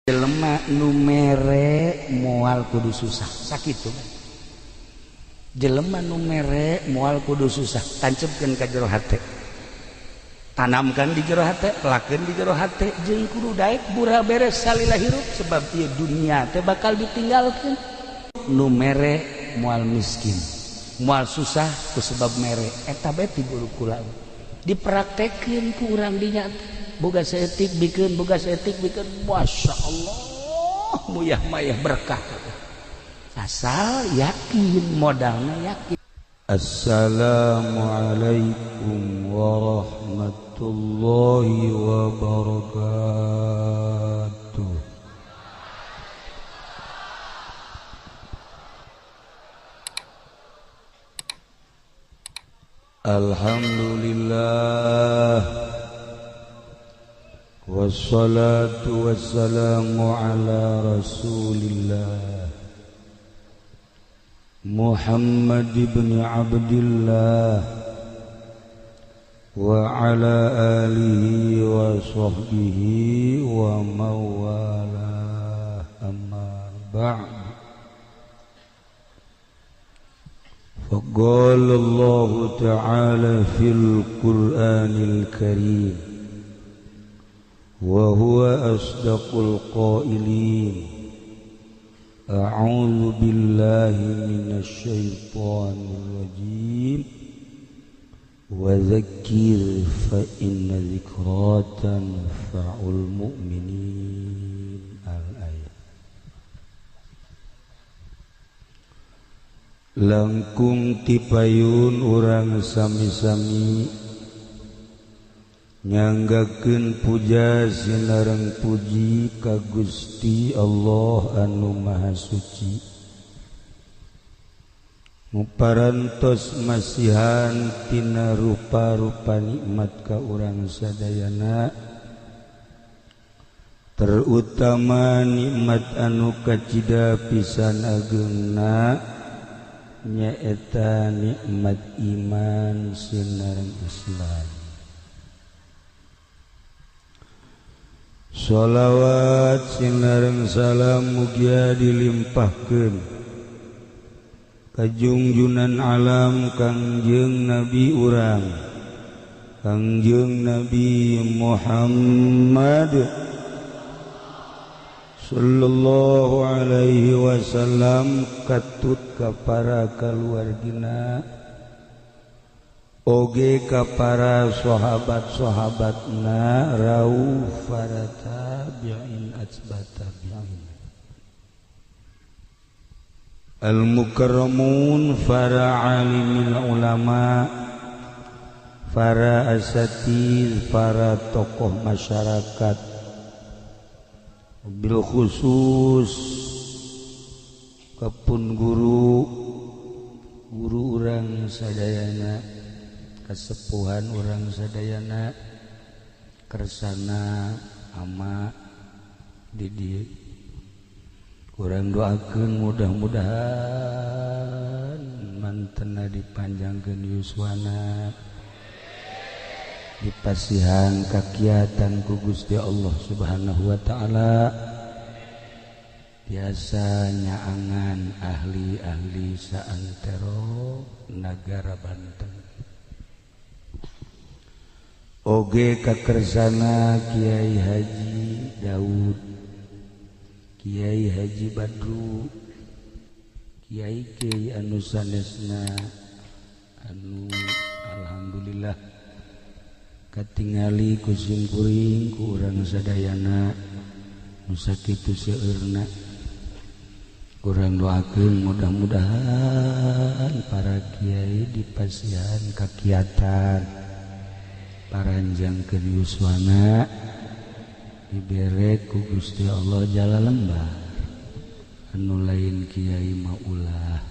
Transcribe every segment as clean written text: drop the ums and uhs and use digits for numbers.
Jelema nu mere moal kudu susah, sakitu. Jelema nu mere moal kudu susah, tancepkeun ka jero hate. Tanamkan di jero hate, pelakeun di jero hate, jeung kudu daek bura beres salila hirup sebab ieu dunia teh bakal ditinggalkeun. Nu mere moal miskin, moal susah ku sebab mere. Eta bae ti guru kula. Dipraktekeun ku urang dinya. Boga saeutik bikeun, boga saeutik bikeun, masya Allah muyah mayah berkah. Asal yakin, modalna yakin. Assalamualaikum warahmatullahi wabarakatuh. Alhamdulillah. Wassalatu wassalamu ala rasulillah Muhammad ibn Abdillah wa ala alihi wa sahbihi wa mawalah, amma ba'd. Faqala Allah ta'ala fil Qur'anil Karim wa huwa asdaqul qailin. A'udzu billahi minasy syaithanir rajim. Wa dzakkir fa inna dzikra tanfa'ul mu'minin. Al-ayat. Langkung tipayun urang sami-sami nyanggakeun puja sinareng puji ka Gusti Allah anu Maha Suci, muparantos masihan tina rupa-rupa nikmat ka urang sadayana, terutama nikmat anu kacida pisan ageungna nyaeta nikmat iman sinareng Islam. Sholawat sinareng salam mugia dilimpahkeun ka junjunan alam Kangjeng Nabi urang, Kangjeng Nabi Muhammad sallallahu alaihi wasallam, katut ka para kaluargina oge ka para sahabat-sahabatna rauh para tabi'in atba tabi'in al-mukarramun, para alimil ulama, para asatidz, para tokoh masyarakat, bil khusus kapun guru guru urang sadayana, kesepuhan orang sadayana, kersana ama didi kurang doakeun mudah-mudahan mantena dipanjangkeun yuswana, dipasihan kakiatan ku Gusti Allah Subhanahu wa taala, biasa nyaangan ahli-ahli saantero nagara Banten. Oge kakersana Kiai Haji Daud, Kiai Haji Badru, Kiai Kiai anu sanesna anu alhamdulillah katingali ku simkuring ku urang sadayana nu sakitu seueurna. Urang doakeun mudah-mudahan para kiai dipasihan kakiatan, paranjangkeun yuswana, dibere ku Gusti Allah jala lembar. Anu lain kiai mah ulah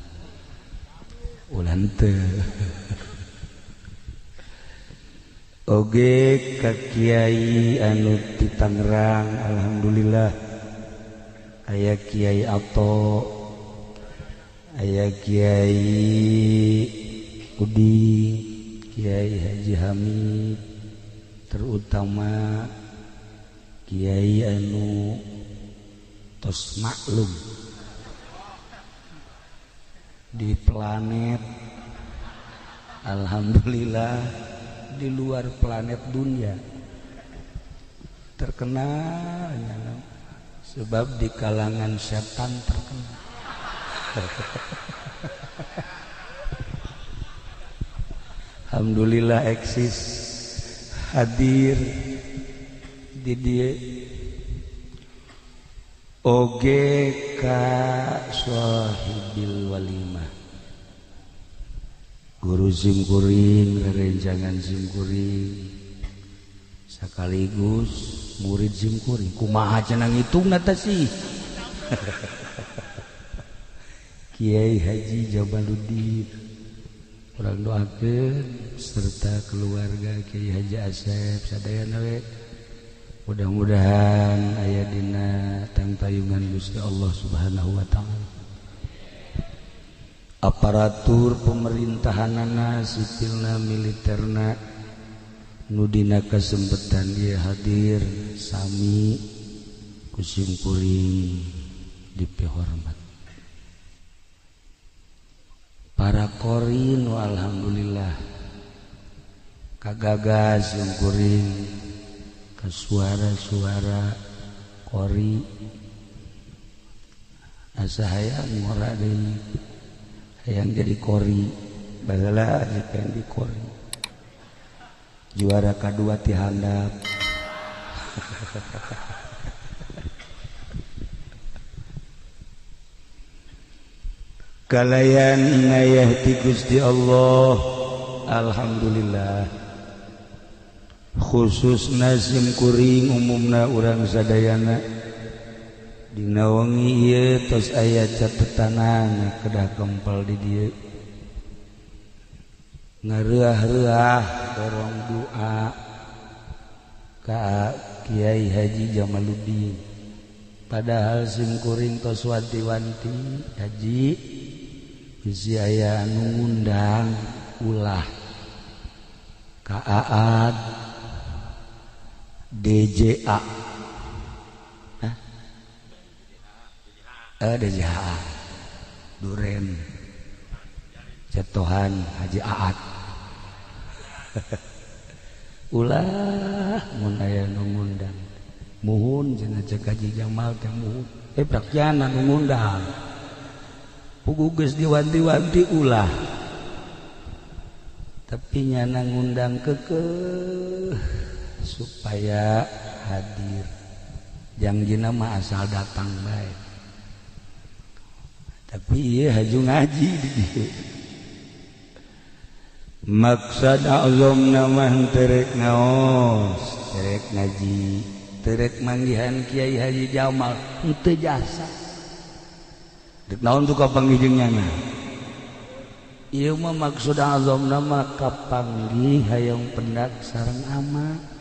ulah henteu. Oge ka kiai anu ti Tangerang alhamdulillah aya Kiai Ato, aya Kiai Uding, Kiai Haji Hamid, terutama Kiai anu Tos maklum di planet, alhamdulillah di luar planet dunia terkenal, sebab di kalangan setan terkenal. Alhamdulillah eksis hadir di dia oge ka sahibil walimah guru simkuring rerencangan simkuring sekaligus murid simkuring kumaha cenah ngitungna teh sih. Kiai Haji Jamaluddin urang doakeun serta keluarga Kiai Haji Asep sadayana we mudah-mudahan aya dina tangtayungan Gusti Allah Subhanahu wa taala. Aparatur pemerintahanana sipilna militerna nu dina kasempetan ieu hadir sami ku simkuring dipihormat. Para qorin alhamdulillah kagagas simkuring ke suara-suara qori asa hayang ngora deui hayang jadi qori baheula pengen di qori juara kadua ti handap. Kalayan inayah ti Gusti Allah alhamdulillah khususna simkuring umumna urang sadayana dina wengi ieu tos aya catetanan kedah kempel di dieu ngareah-reuah dorong doa ka Kiai Haji Jamaluddin padahal simkuring tos wanti-wanti haji bisi aya anu ngundang ulah ka Aad DJA. Hah? DJA Duren Cetohan Haji Aad. Ulah mun aya nu ngundang muhun cenah cek Haji Jamal teh muhun prakjana nu ngundang puguh geus diwanti-wanti ulah tapi nyana ngundang kekeh supaya hadir jangjina mah asal datang bae tapi ieu haju ngaji di dieu maksad azamna mah terek ngaos terek ngaji terek manggihan Kiai Haji Jamal henteu jasa dek naon tuh kapanggih jeung nyana ieu mah maksud azamna mah kapanggih hayang pendak sareng ama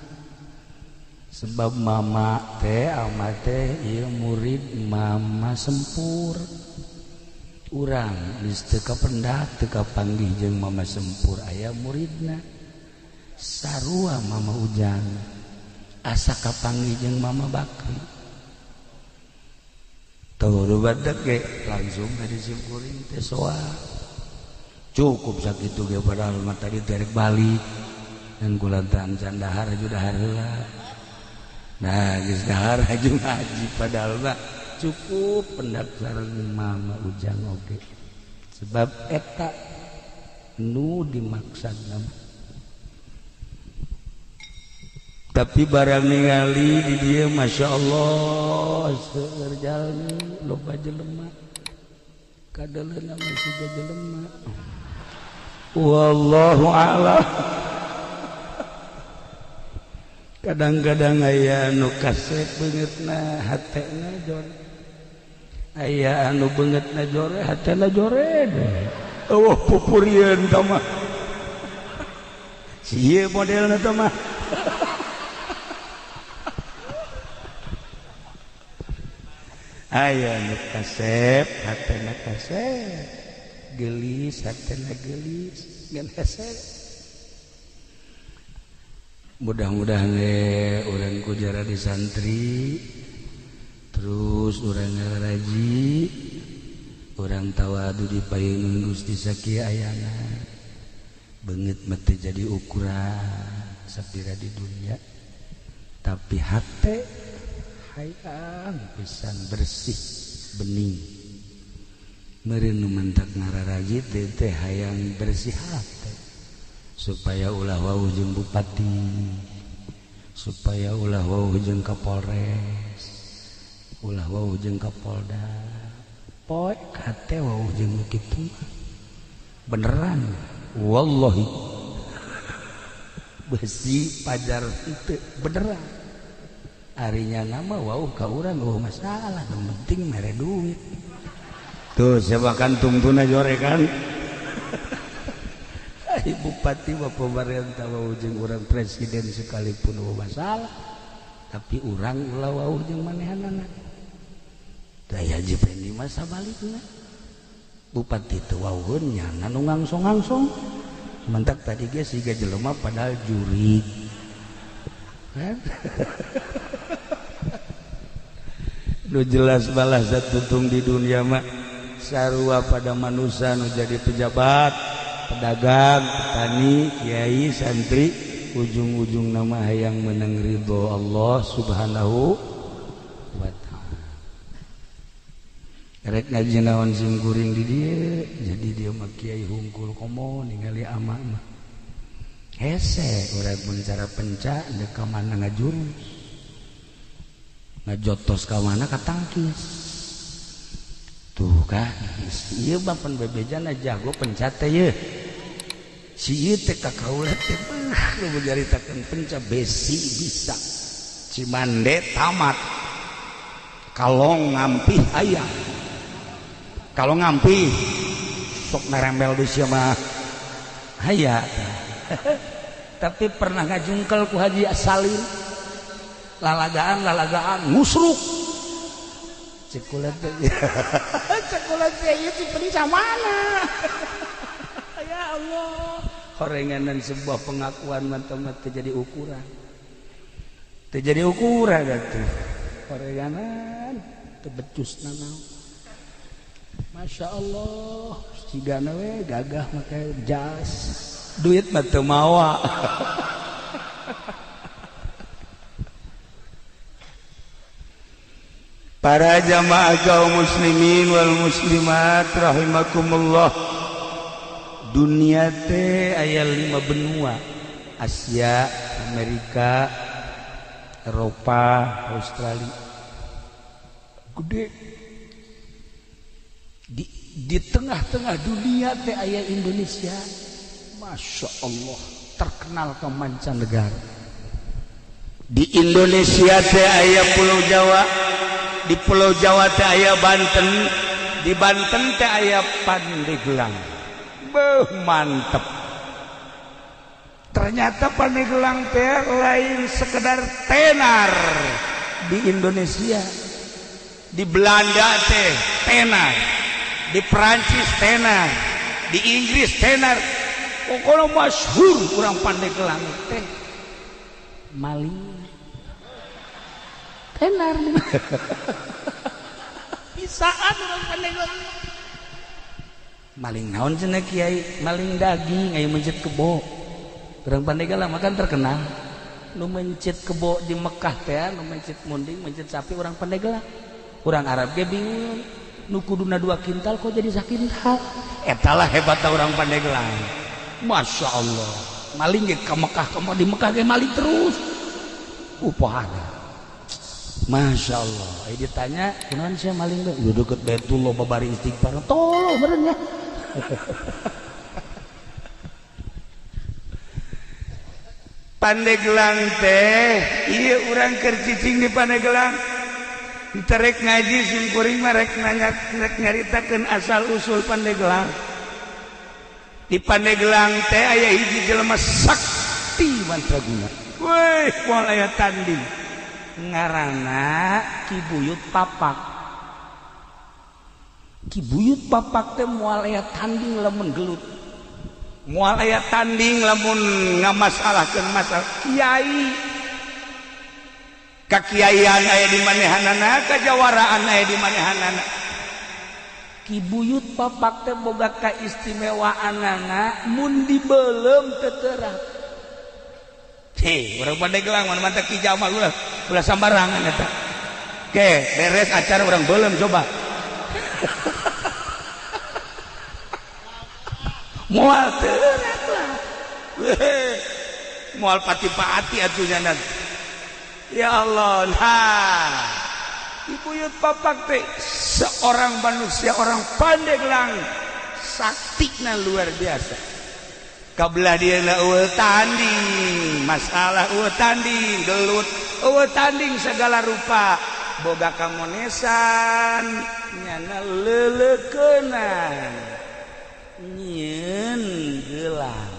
sebab mama teh ama teh ieu murid mama sempur urang geus teu kapendak teu kapanggih jeung mama sempur aya muridna sarua mama Ujang asa kapanggih jeung mama Bakri teu badak ge langsung dari simkuring teh soa cukup sakitu ge padahal mah tadi derek balik dan kulantaran can dahar haju dahar heula. Nah geus dahar haju ngaji padahal mah cukup pendak sareng mama Ujang oge sebab eta nu dimaksudna. Tapi barang ningali di dieu Masya Allah seueur jalmi loba jelema kadeleuna masih jelema wallahu a'lam. Kadang-kadang aya anu kasep beungeutna hatena jore aya anu beungeutna jore hatena jore eueuh pupurieun tah mah ieu modelna tah mah. Aya anu kasep hatena kasep geulis hatena geulis ngan hese. Mudah-mudahan urang ku jara di santri Terus urang ngaraji, urang tawadu di payunun Gusti sakieu ayana. Beungeut mah teu jadi ukuran sapira di dunia. Tapi hate hayang pisan bersih bening. Meureun nu mentak ngararaji teh hayang bersih hate supaya ulah wauh jeung bupati, supaya ulah wauh jeung Kapolres, ulah wauh jeung Kapolda. Poek hate wauh jeung nu kitu beneran wallahi besi pajar teu beneran. Arinya nama wauh ka urang eueuh masalah, nu penting mere duit. Tuh siapa kan tungtuna jore kan. Ai bupati mah pemerintah wauh jeung urang presiden sekalipun eueuh masalah, tapi urang ulah wauh jeung manehanana. Da Haji Pendi mah sabalikna. Bupati teu wauheun nyana nu ngangsong-ngangsong. Mentak tadi ge siga jelema padahal jurig. Kan? Nu jelas balas tutung di dunia mah sarua pada manusia nu jadi pejabat, pedagang, petani, kiai, santri, ujung-ujung nama hayang menang ridho Allah Subhanahu wa ta'ala. Rek ngaji naon sim kuring di dieu, jadi dia mah kiai hungkul komo ningali ama mah. Hese urang mun cara penca deuk ka mana ngajurus. Ngajotos ka mana katangkis. Tuh kan, ieu mah pan bebejana jago penca teh yeuh. Si ieu teh ka kaula teh mah nu nyaritakeun penca besi bisa. Cimande tamat. Kalong ngampih aya. Kalau ngampih sok narembel di sia mah aya. Tapi pernah ngajungkel ku Haji Salim. Lalagaan ngusruk. Cekulat teh. Cekulat teh ieu ti penca mana? Ya Allah. Horenganan sebuah pengakuan mantap teu jadi ukuran. Teu jadi ukuran atuh. Horenganan teu becus nanaon. Masya Allah, cigana we gagah make jas. Duit mah teu mawa. Para jamaah kaum muslimin wal muslimat rahimakumullah. Dunia teh aya 5 benua, Asia, Amerika, Eropa, Australia. Gede. Di tengah-tengah dunia teh aya Indonesia. Masya Allah, terkenal ke mancanegara. Di Indonesia teh aya Pulau Jawa, di Pulau Jawa teh aya Banten, di Banten teh aya Pandeglang. Beuh, mantep. Ternyata Pandeglang teh lain sekedar tenar di Indonesia. Di Belanda teh tenar, di Perancis tenar, di Inggris tenar. Pokoknya masyhur urang Pandeglang teh maling tenar. Bisaan urang Pandeglang maling naon cenah kiai, maling daging aya mencit kebo. Urang Pandeglang mah kan terkenal nu mencit kebo di Mekah teh, nu mencit munding, mencit sapi urang Pandeglang. Urang Arab ge bingung, nu kuduna 2 kintal kok jadi sakintal. Eta lah hebatna urang Pandeglang. Masya Allah, maling ge ka Mekah, ka di Mekah ge maling terus. Upahana. Masya Allah. Ai ditanya, kunaon sia maling teh? Udah deket Baitullah babari istighfar. Tolong meureun nya. Pandeglang teh, ieu urang keur cicing di Pandeglang. Terek ngaji simkuring mah rek nanya, rek nyaritakeun asal usul Pandeglang. Di Pandeglang teh aya hiji jelema sakti mandraguna. Weuh, moal aya tanding. Ngaranna Ki Buyut Papak. Ki Buyut Papak teh moal aya tanding lamun gelut. Moal aya tanding lamun ngamasalahkeun masalah kiai. Kakiaian aya di manehanana, kajawaraan aya di manehanana. Ki Buyut Papak teh boga kaistimewaanana mun dibeuleum teu terang. Heh, urang Pandeglang mana mantap Ki Jamal ulah ulah sambarangan eta. Oke, beres acara urang beuleum coba. Moal terang lah. Moal pati-pati atuh nya. Ya Allah, nah. Ki Buyut Papak teh seorang manusia, orang Pandeglang, saktina luar biasa. Kabelah dia eueuh tanding, masalah eueuh tanding, gelut, eueuh tanding segala rupa. Boga kamonesan, nyana leleukeunang, nyieun gelang.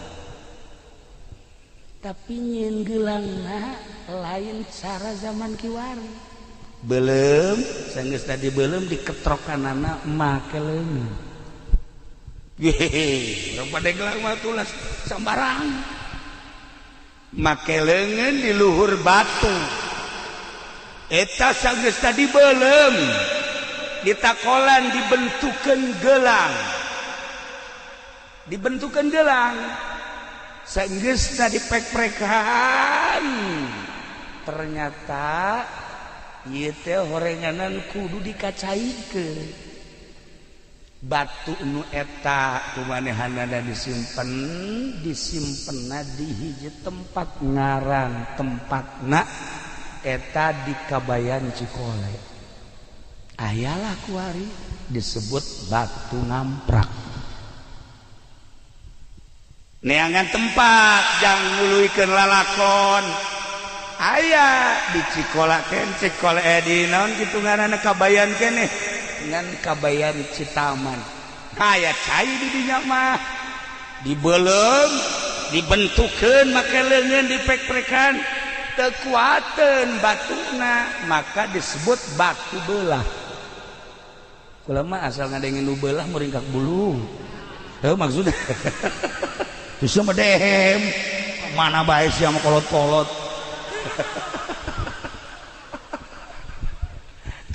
Tapi nyieun gelangna lain cara zaman kiwari. Belum, sanggeus tadi belum diketrokanana make leungeun. Yehe, urang Pandeglang mah tulas sambarang. Make leungeun di luhur batu. Eta sanggeus tadi belum ditakolan dibentukeun gelang. Dibentukeun gelang. Sanggeus tadi pek-prekan. Ternyata ieu teh horenganan kudu dikacaikeun. Batu nu eta kumanehanana disimpen, disimpenna di hiji tempat ngaran tempatna eta di Kabayan Cikole. Ayalah kuari disebut batu ngamprak. Neangan tempat jang nuluykeun lalakon. Aya di Cikola ken Cikole di naon kitu ngaranna Kabayan keneh ngan Kabayan Citaman. Aya cai di dinya mah dibeuleum dibentukeun make leungeun dipek-prekan teu kuateun batuna maka disebut batu belah. Kula mah asal ngadengin nu belah muringkak bulu. Heuh maksudna. Terus mah dehem mana bae sia mah kolot-kolot.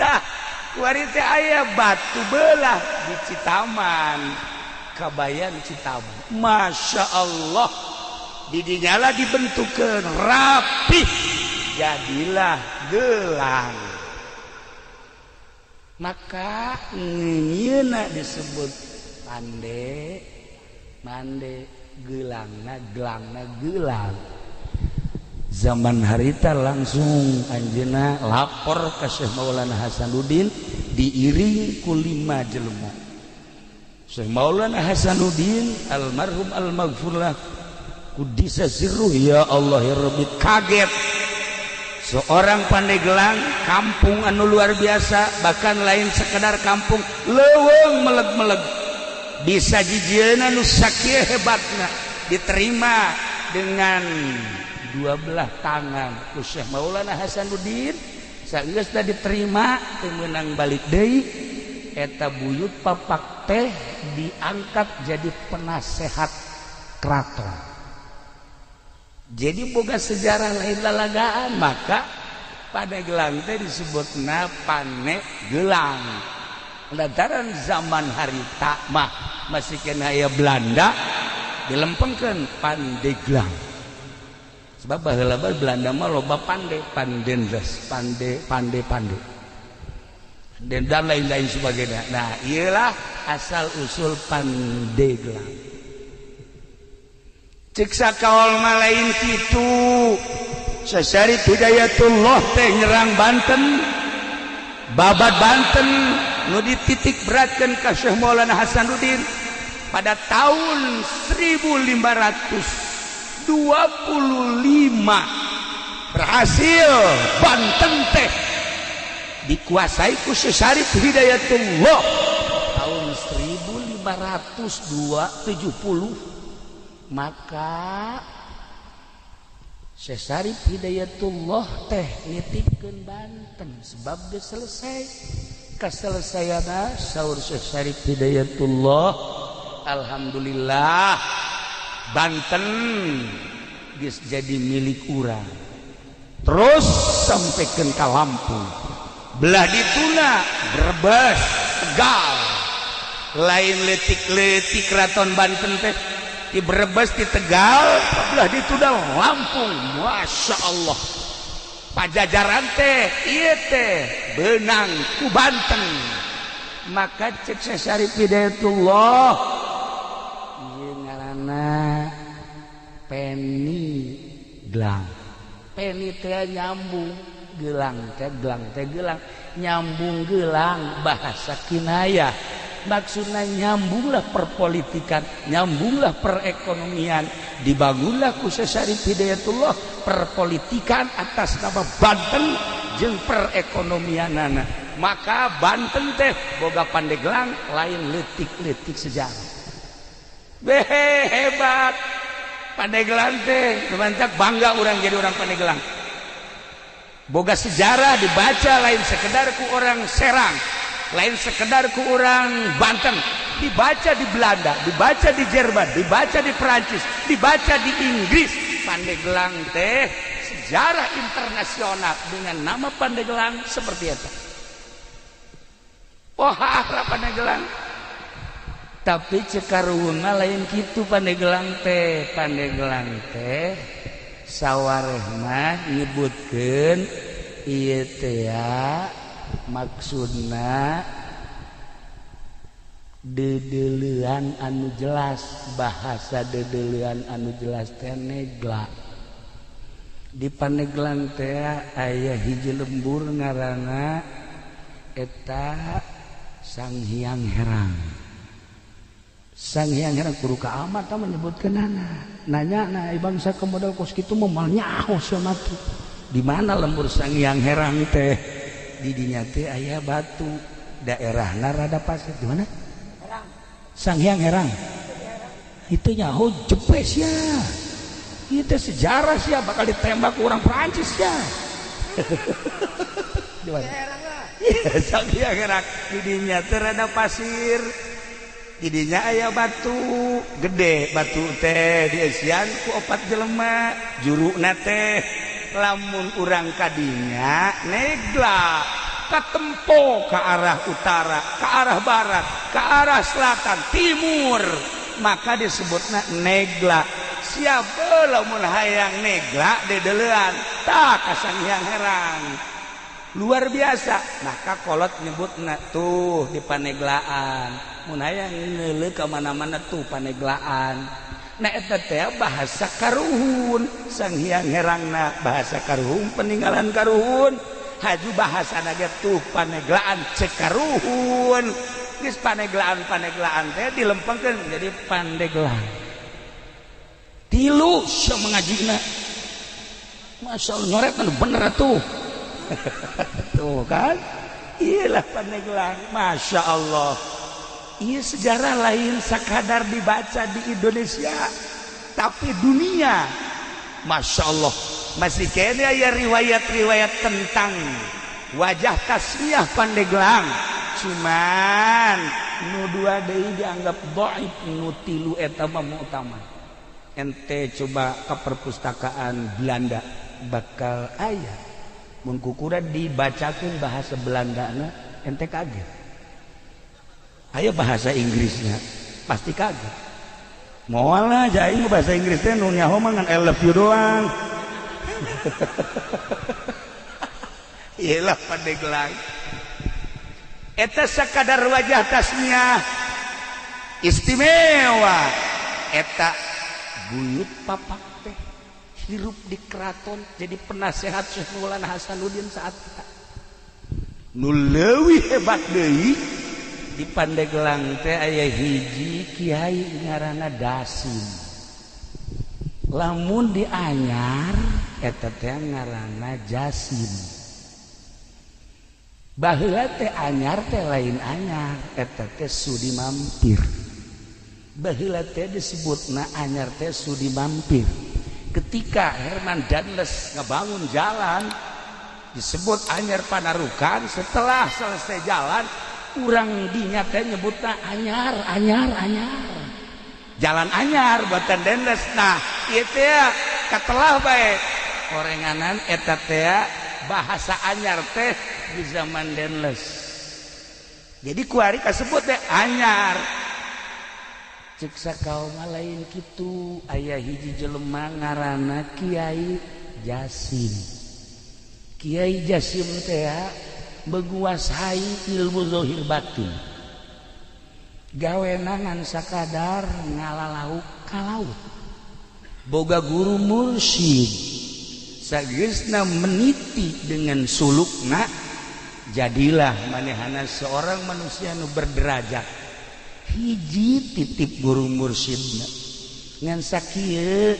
Tah kuari teh aya batu belah di Citaman, Kabayan Citaman. Masya Allah, didinyala dibentukeun rapih, jadilah gelang. Maka ngieuna disebut pande, mande, gelangna, gelangna, gelang. Zaman harita langsung anjeunna lapor ka Syekh Maulana Hasanuddin diiring ku 5 jelema. Syekh Maulana Hasanuddin almarhum almaghfurlah kudisa sirruh ya Allah ya Rabbi kaget. Seorang Pandeglang kampung anu luar biasa, bahkan lain sekedar kampung leuweung meleg-meleg. Bisa jijieuna nu sakieu hebatna diterima dengan dua belah tangan ku Syekh Maulana Hasanuddin. Sageus diterima teu meunang balik deui eta Buyut Papak teh diangkat jadi penasehat keraton. Jadi boga sejarah lain lalagaan, maka Pandeglang teh disebutna Panegelang. Lantaran zaman harita mah masih kena aya Belanda dilempengkeun Pandeglang. Sebab baheula Belanda mah loba pande, pandendes, pande, pande, pande. Dan lain-lain sebagainya. Nah, iyalah asal usul Pandeglang. Cek sakaol mah lain kitu. Syarif Hidayatullah teh nyerang Banten, babat Banten nu dititik beratkeun ka Syekh Maulana Hasanuddin pada tahun 1525 berhasil Banten teh dikuasai ku Syekh Syarif Hidayatullah tahun 1570. Maka Syekh Syarif Hidayatullah teh nitipkeun Banten sebab geus selesai. Kaselesaiana saur Syekh Syarif Hidayatullah, alhamdulillah Banten geus jadi milik urang. Terus sampaikan ke Lampung. Belah dituna Brebes, Tegal. Lain letik-letik Keraton Banten teh di Brebes, di Tegal, belah dituna Lampung. Masya Allah. Pajajaran teh ieu teh beunang ku Banten. Maka cek Syarif Hidayatullah ieu ngaranna Peni Gelang. Peni teh nyambung, gelang teh gelang teh gelang, nyambung gelang bahasa kinayah. Maksudnya nyambunglah perpolitikan, nyambunglah perekonomian, dibangunlah ku Syarif Hidayatullah perpolitikan atas nama Banten jeung perekonomianana. Maka Banten teh boga Pandeglang lain leutik-leutik sejarah. Behe hebat Pandeglang teh, mantap bangga orang jadi orang Pandeglang. Boga sejarah dibaca lain sekedar ku orang Serang, lain sekedar ku orang Banten, dibaca di Belanda, dibaca di Jerman, dibaca di Perancis, dibaca di Inggris. Pandeglang teh sejarah internasional dengan nama Pandeglang seperti itu. Wah, Pandeglang. Tapi cekaruhunna lain kitu Pandeglang teh. Pandeglang teh sawarehna nyebutkeun ieu teh maksudna dedeleuan anu jelas, bahasa dedeleuan anu jelas teh negla. Di Pandeglang teh aya hiji lembur ngaranna eta Sang Hyang Herang. Sang Hyang Herang kudu ka amat tah menyebutkeunana. Nanya na bangsa ke model kos kitu mah moal nyaho sia mah. Di mana lembur Sang Hyang Herang teh? Di dinya teh aya batu, daerahna rada pasir. Di mana? Herang. Sang Hyang Herang. Itu nyaho jepes ya. Itu sejarah sih bakal ditembak orang Perancis ya. Di mana? Iya, Sang Hyang Herang. Di dinya teh rada pasir. Di dinya aya batu gede, batu teh dieusian ku opat jelema, juruna teh lamun urang kadinya negla katempo ke arah utara, ke arah barat, ke arah selatan, timur, maka disebutna negla. Siapa lamun hayang negla dedelean tah ka Sang Hyang Herang. Luar biasa. Maka kolot nyebutna tuh di Paneglaan. Mun hayang ngeuleuh ka mana-mana tuh Paneglaan. Nah eta teh bahasa karuhun. Sang Hyang Herangna bahasa karuhun, peninggalan karuhun. Haju bahasana ge tuh Paneglaan cek karuhun. Geus Paneglaan-Paneglaan teh dilempengkeun jadi Pandeglang. Tilu sia mengajina. Masya Allah nyoret bener atuh. Tuh kan, iyalah Pandeglang. Masya Allah. Iya sejarah lain sekadar dibaca di Indonesia, tapi dunia. Masya Allah. Masih kene aya riwayat-riwayat tentang wajah tasmiah Pandeglang. Cuman nu dua deui dianggap dhaif, nu tilu eta mah mu'tamad. Ente coba ke perpustakaan Belanda bakal aya. Mun kukura dibacakeun bahasa Belandana ente kaget. Ayo bahasa Inggrisnya pasti kaget. Moal lah aing bahasa Inggris teh nu nyaho mah ngan I love you doang. Iyalah Pandeglang. Eta sakadar wajah tasmiah istimewa. Eta buyut papak teh hirup di keraton jadi penasehat Syekh Maulana Hasanuddin saat kita. Nu leuwih hebat deui di Pandeglang teh aya hiji kiai ngaranna Dasim. Lamun di anyar eta teh ngaranna Jasim. Baheula teh anyar teh lain anyar, eta teh sudi mampir. Baheula teh disebutna anyar teh sudi mampir. Ketika Herman Danles ngebangun jalan disebut Anyar Panarukan, setelah selesai jalan urang dinya teh nyebutna anyar, anyar, anyar. Jalan anyar buatan Danles. Nah, ieu teh katelah bae. Orenganan eta teh bahasa anyar teh di zaman Denles. Jadi kuari kasebut teh anyar. Cek sakaum lain kitu, aya hiji jelema ngaranna Kiai Jasim. Kiai Jasim teh menguasai ilmu zahir batin. Gawe ngan sakadar ngalalauk ka laut. Boga guru mursyid. Sageusna meniti dengan sulukna, jadilah manehana seorang manusia nu berderajat. Hiji titip guru mursyidna ngan sakieu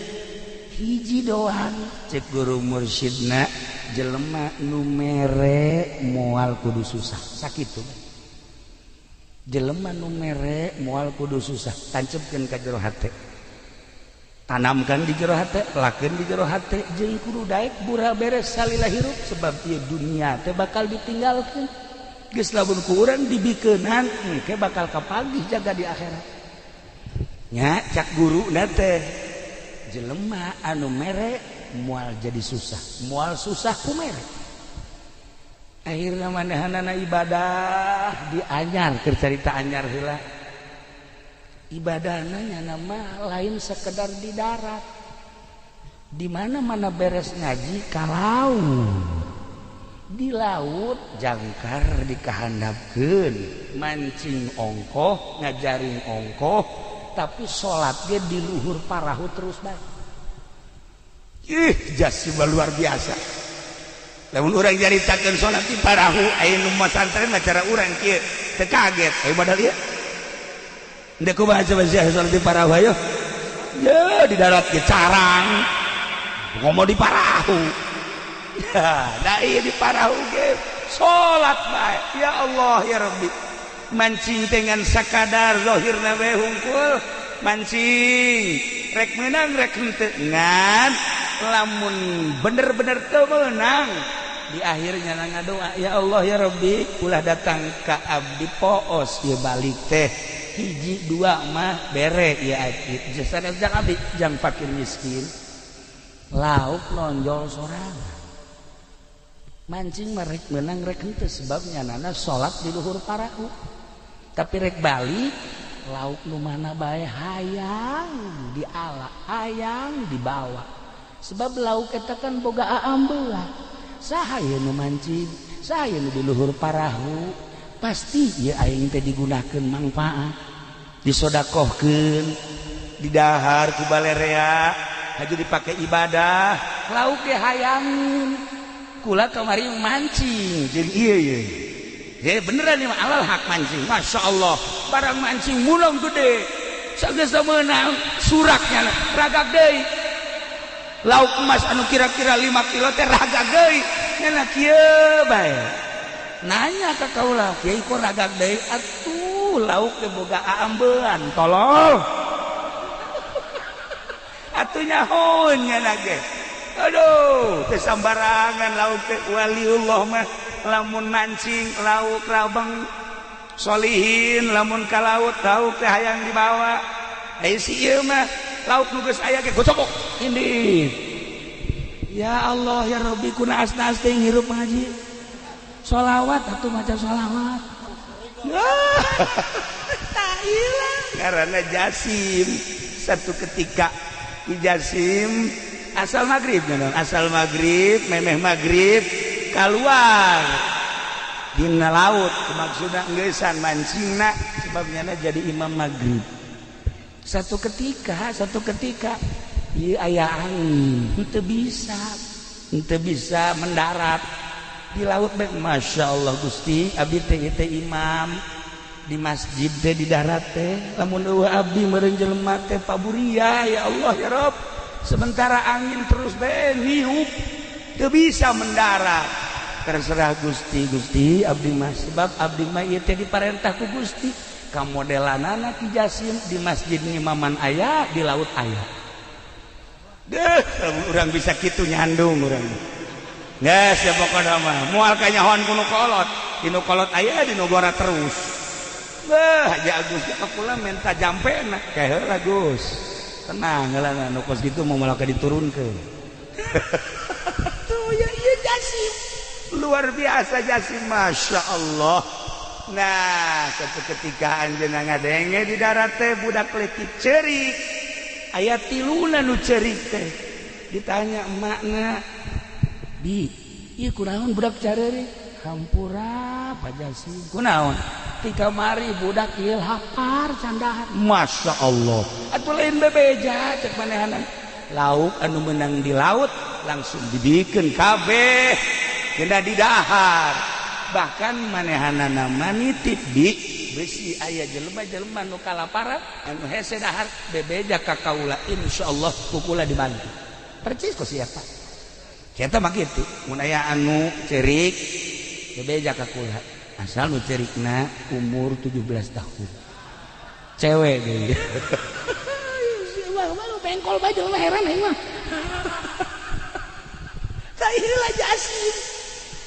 hiji doang, cek guru mursyidna, jelema nu mere moal kudu susah. Sakitu, jelema nu mere moal kudu susah. Tancepkeun ka jero hate, tanamkan di jero hate, pelakeun di jero hate, jeung kudu daek bura beres salila hirup, sebab ieu dunia teh bakal ditinggalkeun. Geus lamun ku urang dibikeunan, engke bakal kapagih jaga di akhirat nya. Cak guru teh, jelema anu mere moal jadi susah, moal susah ku mere. Akhirna manehanana ibadah di anyar. Keur carita anyar heula, ibadahna nyana mah lain sekedar di darat. Di mana-mana beres ngaji ka laut. Di laut jangkar dikahandapkeun, mancing ongkoh, ngajaring ongkoh, tapi salat ge di luhur parahu terus bae. Ih, Jasim luar biasa. Lamun urang nyaritakeun salat di parahu, aya nu masantren mah cara urang kieu teu kaget. Ayo badal ieu. Ndek kumaha coba sia salat di parahu, ayo? Ya di darat ge carang. Ngomong di parahu. Ya, da ieu di parahu ge salat bae. Ya Allah ya Rabbi. Mancing dengan sakadar zahirna we hungkul, mancing rek menang rek henteu, ngan lamun bener-bener teu meunang di akhirnya ngadoa, "Ya Allah ya Rabbi, ulah datang ka abdi poos ieu balik teh, hiji dua mah bere ya abdi, jasa jang abdi jang fakir miskin." Lauk nonjol sorangan. Mancing mah rek menang rek henteu, sebabnya nana salat di luhur parahu, tapi rek balik lauk nu mana bae hayang diala, hayang dibawa, sebab lauk eta kan boga aambeua. Saha ieu nu mancing, saha ieu nu di luhur parahu? Pasti ieu aing teh digunakeun manfaat, disodakohkeun, didahar ku balerea, haju dipake ibadah. Lauk ge hayangin. Kula kamari mancing jeung ieu ieu. Ya beneran nih alal hak mancing, masya Allah, barang mancing mulong gede. Sageus meunang suraknya ragag deui. Lauk emas anu kira-kira 5 kilo teh ragag deui. Nya kieu bae. Nanya ka kaula, "Kiai, kok ragag deui?" "Atuh lauk teh boga aambean, tolol." Atuh nyahoeun nya ge. Aduh, teh sambarangan lauk teh. Waliullah mah lamun mancing lauk rabang, solihin lamun ka laut lauk teh hayang dibawa. Aya si ieu mah lauk nu geus aya ge gocobok indit. Ya Allah ya Rabbi, kuna asna teh hirup ngaji sholawat atuh, maca sholawat. Tak hilang karena Jasim. Satu ketika Ki Jasim asal maghrib, asal maghrib, memeh maghrib keluar dina laut, maksudna ngeusan mancingna, sebabnya jadi imam maghrib. Satu ketika ieu aya angin, henteu bisa mendarat di laut bae. Masya Allah Gusti, abdi teh teh imam di masjid teh di darat teh, lamun eueuh abdi meureun jelema teh paburia. Ya Allah ya Rabb, sementara angin terus bae niup, teu bisa mendarat. Terserah Gusti. Gusti, abdi mah, sebab abdi mah ieu teh diparentah ku Gusti. Kamodelanana Ki Jasim di masjid ngimaman aya, di laut aya. Deh, urang bisa kitu nyandung urang. Geus ya, pokona mah moal kanyahoan ku nu kolot. Di nu kolot aya, di nu gora terus. Beuh, Haji Agus ka kula minta jampena. Kae heula, Gus. Tenang heula, nu kos kitu mau malah diturunkeun. Jasim. Luar biasa Jasim, Masya Allah. Nah, satu ketika anjeunna ngadenge di darat teh budak leutik ceurik. Aya tiluna nu ceurik teh. Ditanya emakna, "Bi, ieu kunaon budak careurik?" "Hampura Pak Jasim." "Kunaon?" "Ti kamari budak ieu lapar can dahar." Masya Allah. Atuh lain bebeja cek manehanan. Lauk anu menang di laut langsung dibikeun kabeh kena didahar. Bahkan manehanana nitip bi besi aya jelema-jelema nu kalaparan anu hese dahar bebeja ka kaula, insyaallah ku kula dibantu. Percis ku siapa? Eta mah kitu, mun aya anu ceurik bebeja ka kula. Asal nu ceurikna umur 17 tahun. Cewek deui. Malu bengkol bae jelema heran aing mah. Tah ieu Jasim.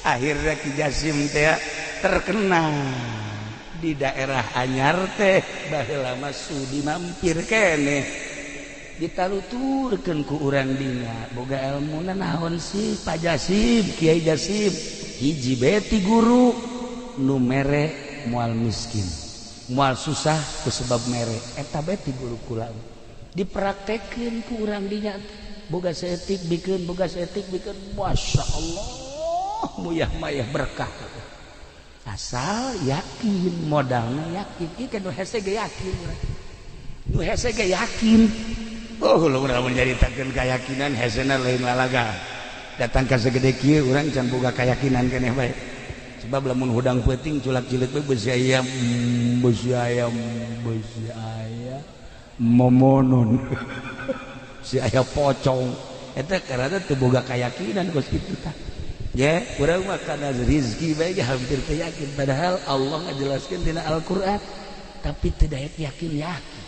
Akhirnya Ki Jasim teh terkenal di daerah Anyar teh, baheula mah sudi mampir keneh. Ditaluturkeun ku urang dinya, boga elmuna naon sih Pak Jasim, Kiai Jasim? Hiji beti guru nu mere moal miskin, moal susah ku sebab mere. Eta beti guru kula. Dipraktekeun ku urang dinya, boga saeutik bikeun, boga saeutik bikeun, Masya Allah, muyah mayah berkah. Asal yakin, modalna yakin. Ieu kan nu hese ge yakin urang. Nu hese ge yakin. Oh, lu urang nyaritakeun keyakinan hesena lain lalaga. Datang ka segede kieu urang can boga keyakinan keneh bae. Sebab lamun hudang peuting culak cileuk bae besi ayam, besi ayam, besi ayam momonon. Si aya pocong. Eta karena teu boga keyakinan kos kitu tah. Ya, urang mah kana rezeki bae hampir teu yakin, padahal Allah ngajelaskeun dina Al-Qur'an, tapi teu daek yakin-yakin.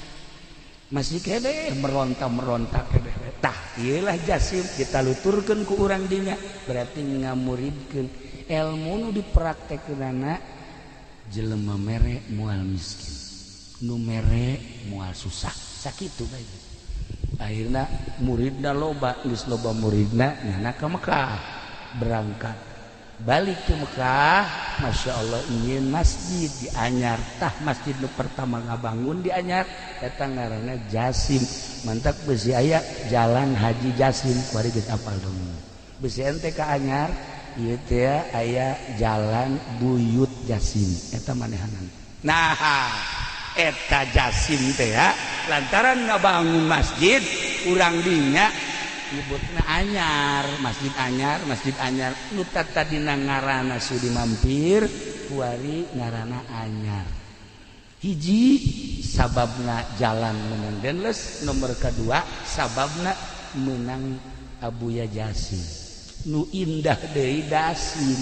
Masih keneh meronta-meronta keneh. Tah, ieu lah Jasim ditaluturkeun ku urang dinya, berarti ngamuridkeun ilmu nu dipraktekkeunana jelema mere moal miskin, nu mere moal susah. Sakitu bae. Akhirna muridna loba, geus loba muridna nyana ka Mekah, berangkat balik ke Mekah, Masya Allah ingin masjid di Anyar. Tah masjid nu pertama ngabangun di Anyar eta ngaranna Jasim. Mantak besi aya Jalan Haji Jasim, kuari geus apal dong. Besi ente ka Anyar ieu teh aya Jalan Buyut Jasim, eta manehanan. Nah, eta Jasim teh ya, lantaran ngabangun masjid urang dinya nyebutna Anyar, Masjid Anyar, Masjid Anyar. Nu tadina ngaranna Sudi Mampir, kuari ngaranna Anyar. Hiji sababna jalan menang Denles, nomor kedua sababna menang Abuya Jasim. Nu indah deui Dasim.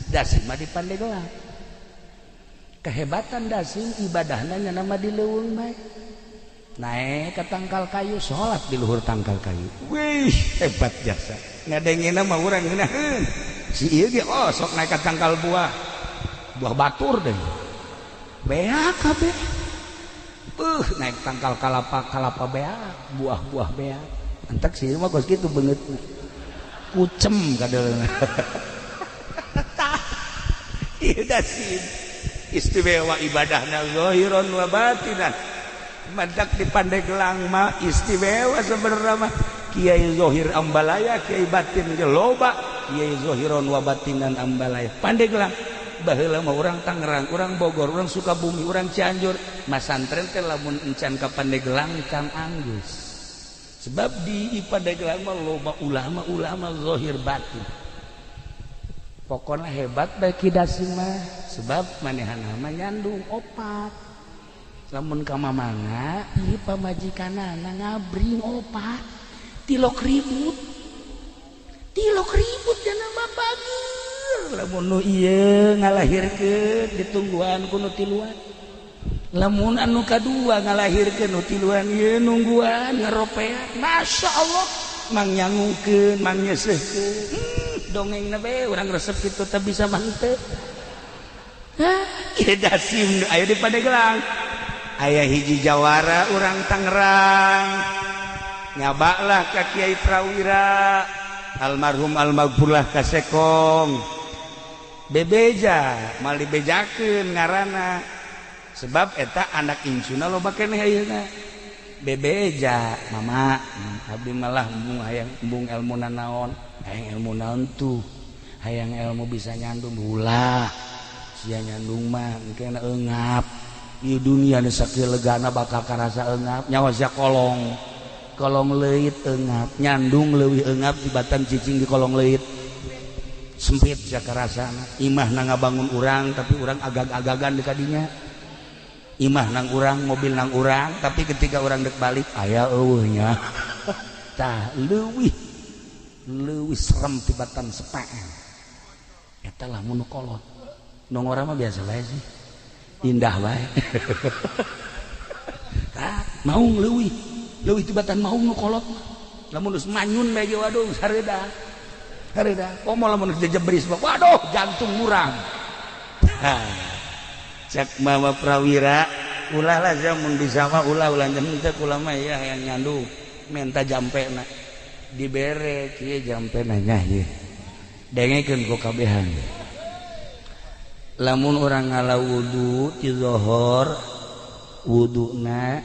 Dasim mah di Pandeglang. Kehebatan Dasim ibadahna nya nama di leuweung bae. Naik ke tangkal kayu, sholat di luhur tangkal kayu. Wih, hebat jasa. Ngadengena mah urang ngeunaheun. Si ieu ge oh sok naik ke tangkal buah. Buah batur deh. Beak kabeh. Naik tangkal kalapa, kalapa beak, buah-buah beak. Entek si ieu mah kos kitu beungeutna. Kucem kadeuleuh. Tah. Ieu Dasim. Istimewa ibadahna zahiran wa batinan. Mantak di Pandeglang mah istimewa sebenarnya mah. Kiai Zohir Ambalaya, Kiai batin ge loba, Kiai Zohiron wa batinan Ambalaya. Pandeglang baheula mah urang Tangerang, urang Bogor, urang Sukabumi, urang Cianjur, masantren teh lamun encan ka Pandeglang can anggeus. Sebab di Pandeglang mah loba ulama-ulama zohir batin. Pokona hebat bae Ki Dasim mah, sebab manehna mah nyandung opat. Lamun ka mamanga ieu pamajikanana ngabring opat, tilok ribut. Tilok ribut jana mah bageur. Lamun nu ieu ngalahirkeun ditungguan ku nu tiluan. Lamun anu kadua ngalahirkeun nu tiluan ieu nungguan ngaropean. Masya Allah, mangnyangukeun, mangnyeuseuhkeun. Dongengna bae urang resep kitu teh bisa mah henteu. Hah, ieu Dasim aya di Pandeglang. Aya hiji jawara urang Tangerang. Nyabaklah ka Kiai Prawira. Almarhum almaghfurlah kasekong bebeja mal dibejakeun ngaranna sebab eta anak incuna loba keneh ayeuna. Bebeja mama abdi malah embung hayang embung ilmu naon, hayang ilmu naon tuh, hayang ilmu bisa nyandung. Ulah sia nyandung mah engke eungap di dunia nu sakieu legana bakal karasa eungap. Nyawa sia kolong kolong leuit eungap, nyandung leuwih eungap tibatan cicing di kolong leuit sempit sia karasana. Imah na ngabangun urang tapi urang agag-agagan di kadinya. Imah nang urang, mobil nang urang, tapi ketika urang dek balik aya eueuhnya. Tah leuwih leuwih serem tibatan sepaan eta lah mun kolot. Nu ngora mah biasa bae sih, indah bae. Tah maung leuwih leuwih tibatan maung nu kolot mah. Lamun geus manyun bae ge waduh sareuda hareuda. Komo lamun geus jejebris mah waduh jantung murang. Cek Mama Prawira ulah lah sia mun bisa mah ulah ulah teu kula mah ya hayang nyandung menta jampena dibere kieu jampena nya ieu dengekeun ku kabehan. Lamun urang ngala wudu ti zohor, wuduna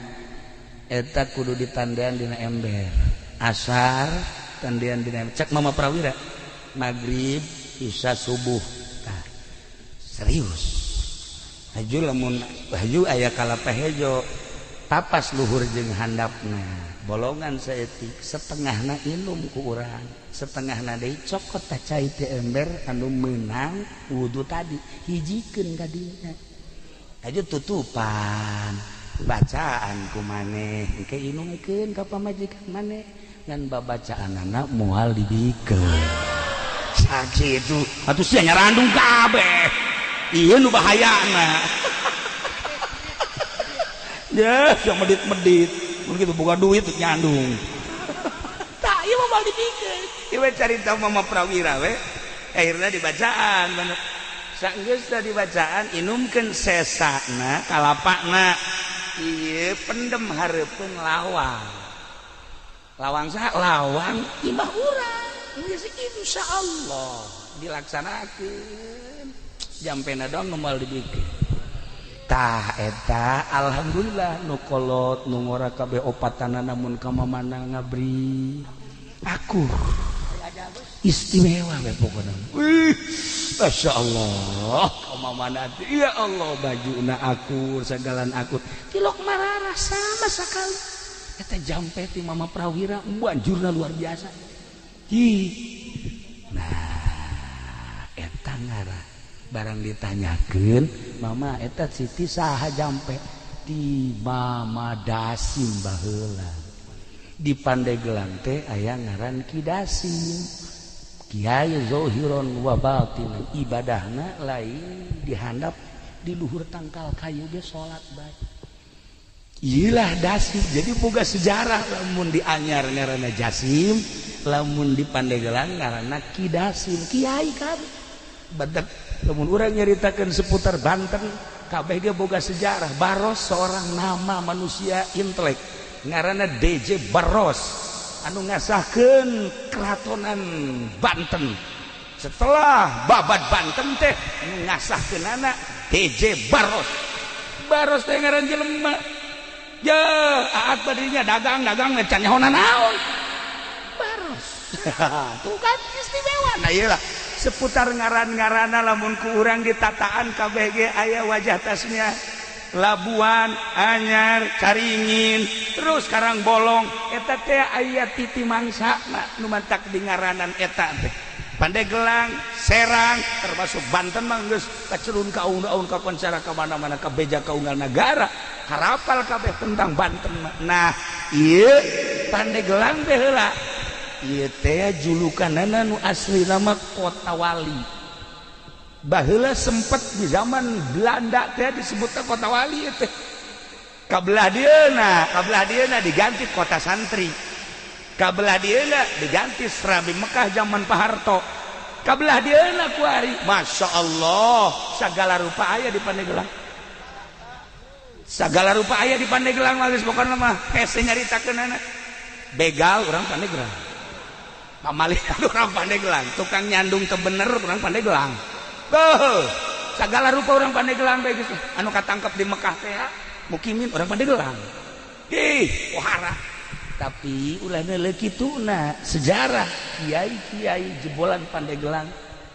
eta kudu ditandean dina ember, asar tandean dina ember. Cek Mama Prawira maghrib isya subuh. Tah serius haju lamun haju aya kalapa hejo tapas luhur jeung handapna bolongan saeutik, setengahna inum ku urang, setengahna deui cokot tah cai teh ember anu meunang wudu tadi hijikeun ka dinya. Haju tutupan bacaan ku maneh engke inumkeun ka pamajikan maneh ngan babacaanana moal dibikeun sakitu atuh sia nyarandung kabeh. Iya nu bahayana. Ya, yang medit-medit. Mun kitu boga duit nyandung. Tah, ieu mah moal dipikeun. Ieu we carita Mama Prawira we. Akhirna dibacaan bener. Saenggeus dibacaan inumkeun sesana kalapana. Ieu pendem hareupeun lawang. Lawang saha? Lawang imah urang. Geus insyaallah dilaksanakeun. Jampena doang nu moal dibikeun. Tah eta alhamdulillah nu kolot nu ngora kabeh opatana namun ka mamana ngabri aku istimewa we pokona. Wih, masyaallah ka mamana teh ya Allah bajuna akur sagalan akur tilok mararah sama sakali. Eta jampe ti Mama Prawira banjurna luar biasa. Hi. Nah eta ngarah barang ditanyakeun mama eta Siti saha jampe ti Mama Dasim baheula di Pandeglang teh aya ngaran Ki Dasim Kiai Zohiron wa batin ibadahna lain dihandap di luhur tangkal kayu ge salat bae. Iyalah Dasim jadi boga sejarah lamun di Anyar ngaranna Jasim, lamun di Pandeglang ngaranna Ki Dasim kiai kabeh. Badak lamun urang nyaritakeun seputar Banten kabeh ge boga sejarah. Baros seorang nama manusia intelek ngaranna DJ Baros anu ngasahkeun keratonan Banten. Setelah babat Banten teh ngasahkeunana DJ Baros. Baros teh ngaran jelema. Ya aat badinya dagang-dagang can nyaho naon. Baros. Tuh kan istimewa. Nah iyalah seputar ngaran-ngarana lamun ku urang ditataan KBG aya wajah tasnya Labuan, Anyar, Caringin, terus Karangbolong eta teh aya titi mangsana nu mantak di ngaranan eta teh. Pandeglang, Serang, termasuk Banten mah geus kacelun ka aun-aun ka koncara ka mana-mana ka beja ka unggal nagara, harapal kabeh tentang Banten mah. Nah, ieu Pandeglang teh heula. Ieu teh julukanana nu asli nama Kota Wali. Baheula sempet di zaman Belanda teh disebutna Kota Wali ieu teh. Kabelah dieuna diganti Kota Santri. Kabelah dieuna diganti Serabi Mekah zaman Pak Harto. Kabelah dieuna kuari, Masya Allah, sagala rupa aya di Pandeglang. Sagala rupa aya di Pandeglang mah geus pokona mah hese nyaritakeunana. Begal urang Pandeglang. Pamalihan orang Pandeglang, tukang nyandung teu bener orang Pandeglang. Beuh, sagala rupa orang Pandeglang bae geus anu katangkep di Mekah teh mukimin orang Pandeglang. Ih, pohara. Tapi ulah neuleuh kituna sejarah kiai-kiai jebolan Pandeglang,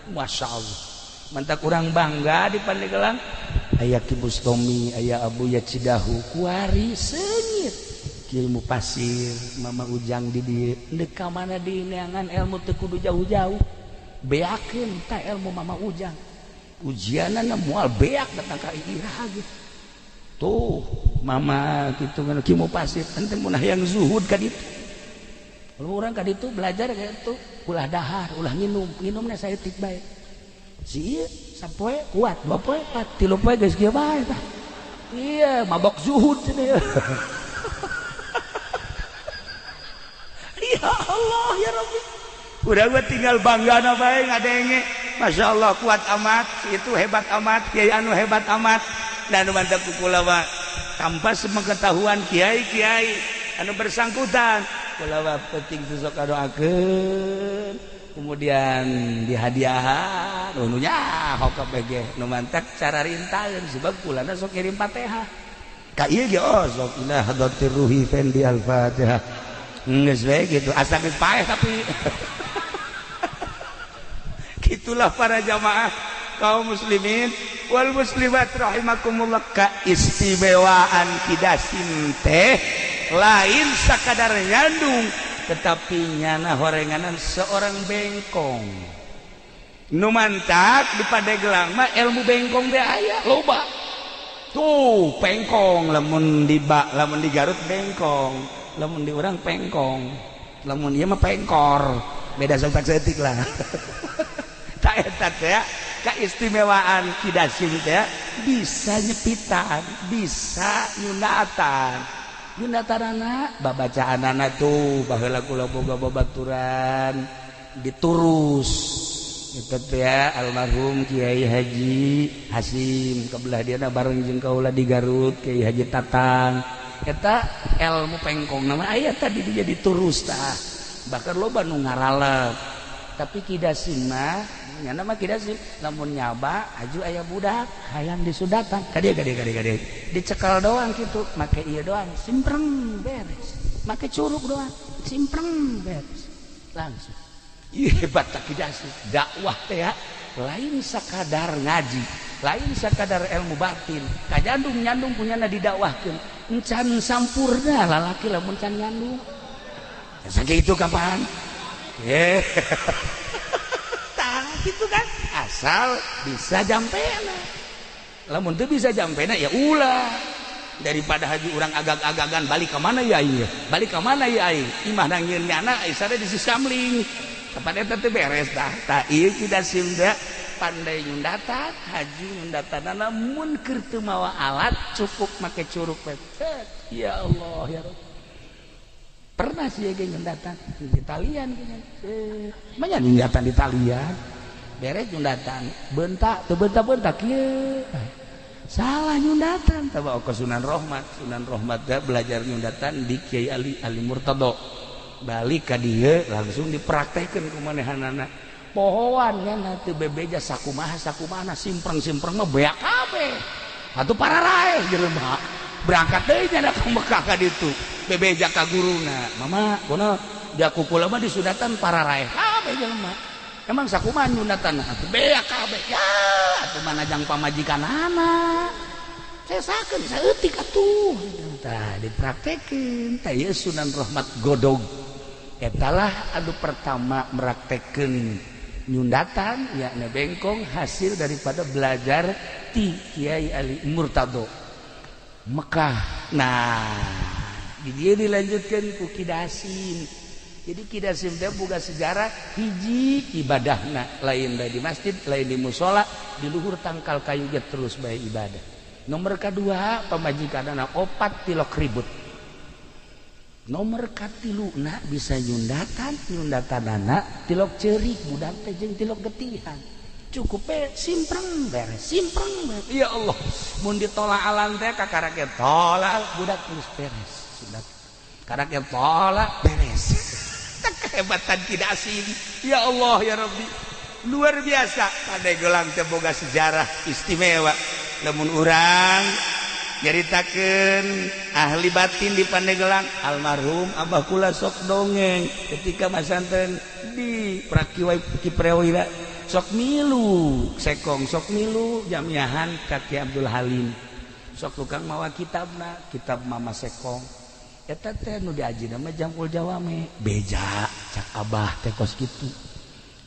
Masya Allah. Mantak urang bangga di Pandeglang, aya Ki Bustomi, aya Abu Yacidahu, kuari seungit. Ilmu pasir, Mama Ujang di dieu, deuk ka mana di neangan ilmu teu kudu jauh-jauh. Beakeun ta ilmu Mama Ujang. Ujianana moal beak datang ka iraha ge. Tuh, mama kitu ngan Ki Mupasir, ente mun hayang zuhud ka ditu. Kalau urang ka ditu belajar ka ditu, ulah dahar, ulah nginum, nginumna saeutik bae. Si ieu sapoe kuat, dua poe kuat, tilu poe geus kieu bae tah. Iya, mabok zuhud cenah. Ya Allah ya Rabbi. Udah gua tinggal bangga na bae ngadenge. Masya Allah kuat amat, itu hebat amat, kiai anu hebat amat. Dan mantap kula mah tanpa sepengetahuan kiai-kiai anu bersangkutan. Kula mah penting sosok doakeun, kemudian dihadiahan, nu nyaho kabeh ge nu mantak cara rintaeun sebab kulana sok ngirim Fatihah. Ka ieu ge oh sok ila hadratir ruhi fendi al-Fatihah. Geus we gitu, asa geus paeh tapi gitulah para jamaah kaum muslimin wal muslimat rahimakumullah. Keistimewaan Kidasim teh lain sakadar nyandung tetapi nyana horenganan seorang bengkong. Nu mantak di Pandeglang mah ilmu bengkong teh aya loba. Tuh pengkong lamun di lamun di Garut bengkong, lamun di urang pengkong, lamun ieu mah pengkor, beda satak saeutik lah. Tak eta teh keistimewaan Kidasim teh bisa nyepitan, bisa nyunatan. Nyunatanana babacaanana tuh baheula kula boga babaturan diturus eta teh almarhum Kiai Haji Hasim kabelah dieuna bareng jeung kaula di Garut Kiai Haji Tatang. Eta ilmu pengkong nama aya tadi dia diturus tah. Bahkan loba nu ngaralep. Tapi Kidasim mah nyana mah Kidasim lamun nyaba aju aya budak hayang disudatan ka dieu ka dieu ka dieu ka dieu dicekal doang kitu make ieu doang simpreng beres, make curug doang simpreng beres langsung. Ih hebat tak Kidasim dakwah teh lain sakadar ngaji, lain sakadar ilmu batin, kajandung nyandung punyana didakwahkeun encan sampurna lalaki lamun can nyandung sakitu kapan. Tah gitu kan asal bisa jampena, lamun teu bisa jampena ya ulah daripada haji urang agag-agagan balik ka mana ya aing, balik ka mana ya aing, imah nangieun nyana isare di sisamling kapan eta teh beres tah. Tah ieu Kidasim teh pandai nyundatan, haji nyundatanana mun keur teu mawa alat cukup make curug we. Ya Allah ya Rabb. Pernah sih ge nyundatan di talian manya nyundatan di talian beres nyundatan bentak teu bentak-bentak kieu salah nyundatan tah bawa ke Sunan Rohmat. Sunan Rohmat teh belajar nyundatan di Kiai Ali Ali Murtado, balik ka dieu langsung dipraktekeun ku manehanana pohoan nya teu bebeja sakumaha sakumaha simpreng-simpreng mah beak kabeh atuh pararaeh jelema berangkat deui nya ka Mekah ka ditu bebeja ka guruna mama kono dia kukula mah disundatan pararaeh kabeh jelema emang sakumaha nyundatan atuh beak kabeh ya atuh manajang pamajikanana sesakeun saeutik atuh tah dipraktekeun tah ieu Sunan Rohmat Godog etalah anu pertama meraktekeun nyundatan yakni bengkong hasil daripada belajar ti Kiai Ali Murtado Mekah. Nah di dia dilanjutkan ku Kidasim. Jadi Kidasim teh boga sejarah hiji ibadahna lain di masjid, lain di musola, di luhur tangkal kayu ge terus bae ibadah. Nomor kedua pamajikanana opat tilok ribut. Nomor katiluna bisa nyundatan, nyundatanana tilok ceurik budak teh jeung tilok getihan. Cukup we simpreng beres, simpreng beres. Ya Allah, mun ditolak alan teh kakara ge tolak budak geus beres. Sundat. Karena tolak beres. Kehebatan tidak asing. Ya Allah ya Rabbi, luar biasa. Pandeglang teh boga sejarah istimewa. Lamun urang nyaritakeun ahli batin di Pandeglang, almarhum Abah kula sok dongeng ketika masantren di Prakiwa Kiprawira, sok milu sekong, sok milu jamiahan ka Ki Abdul Halim, sok tukang mawa kitabna, kitab Mama Sekong eta teh nu diajina mah Jam'ul Jawame, beja cak Abah teh kos kitu.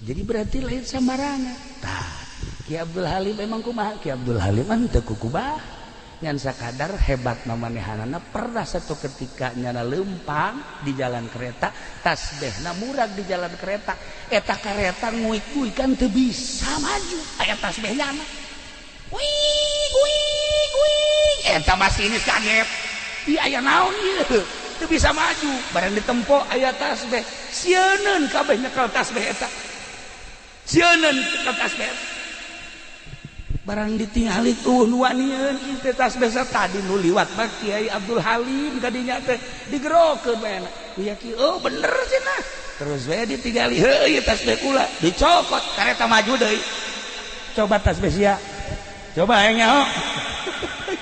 Jadi berarti lain sambarangan. Tah, Ki Abdul Halim emang kumaha? Ki Abdul Halim mah teu kukubah, ngan sakadar hebat mamanehanana. Pernah satu ketika nyana lempang di jalan kereta, tasbehna murag di jalan kereta, eta kareta nguik-nguikan teu bisa maju, aya tasbeh nyana wih wih wih, eta masinis kaget, ih aya naon ieu teu bisa maju. Barang ditempo aya tasbeh, sieuneun kabeh nyekel tasbeh eta, sieuneun nyekel tasbeh. Barang ditingali tuh nu wanieun ieu tasbeh tadi nu liwat mah Kiai Abdul Halim, kadinya teh digerokeun bae ku Ki, oh bener cenah. Terus we ditingali, heuh ieu tasbeh kula, dicokot kareta maju deui. Coba tasbeh sia, coba hayang nyaho.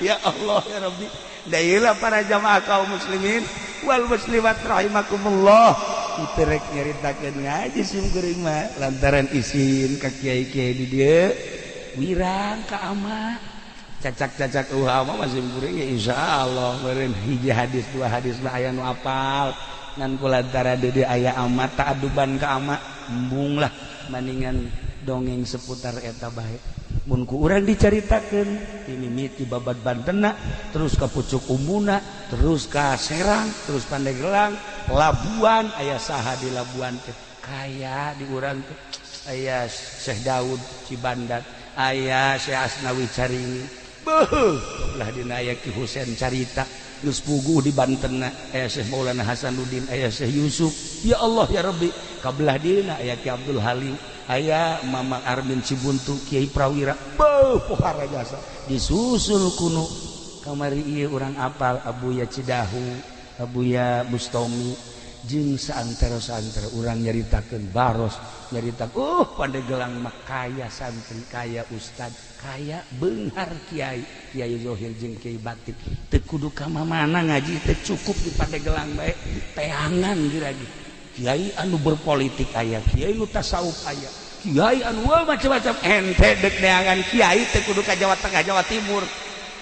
Ya Allah ya Rabbi. Dailah para jamaah kaum muslimin wal muslimat rahimakumullah, kitu rek nyaritakeun ngaji sim kuring mah lantaran isin ka kiai-kiai di dieu wirang ka ama cacak-cacak ama masih kuring ya insyaallah meureun hiji hadis dua hadis mah aya nu apal, ngan kulantaran di dieu aya ama ta'aduban ka ama embung lah, maningan dongeng seputar eta bae. Mun ku urang dicaritakeun mimiti babad Bantena terus ka Pucuk Umbuna, terus ka Serang, terus Pandeglang, Labuan, aya saha di Labuan teh kaya di urang teh aya Syekh Daud Cibandat, aya Syekh Asnawi Caringi, beuh belah dina aya Ki Husein Carita geus puguh di Bantenna, aya Syekh Maulana Hasanuddin, aya Syekh Yusuf. Ya Allah ya Rabbi, kabelah dina aya Ki Abdul Halim, aya Mama Armin Cibuntu, Kiai Prawira, beuh pohara jasa disusul kuno kamari ieu urang apal Abuya Cidahu, Abuya Bustomi, jeung saantero-saantero urang nyaritakeun baros, nyaritakeun Pandeglang mah kaya santri, kaya ustad, kaya beunghar kiai, kiai zohir jeung kiai batin. Teu kudu ka mamana ngaji teh, cukup di Pandeglang bae teangan lagi. Kiai anu berpolitik aya, kiai nu tasawuf aya, kiai anu macam-macam. Ente dek neangan kiai teu kudu ka Jawa Tengah, Jawa Timur,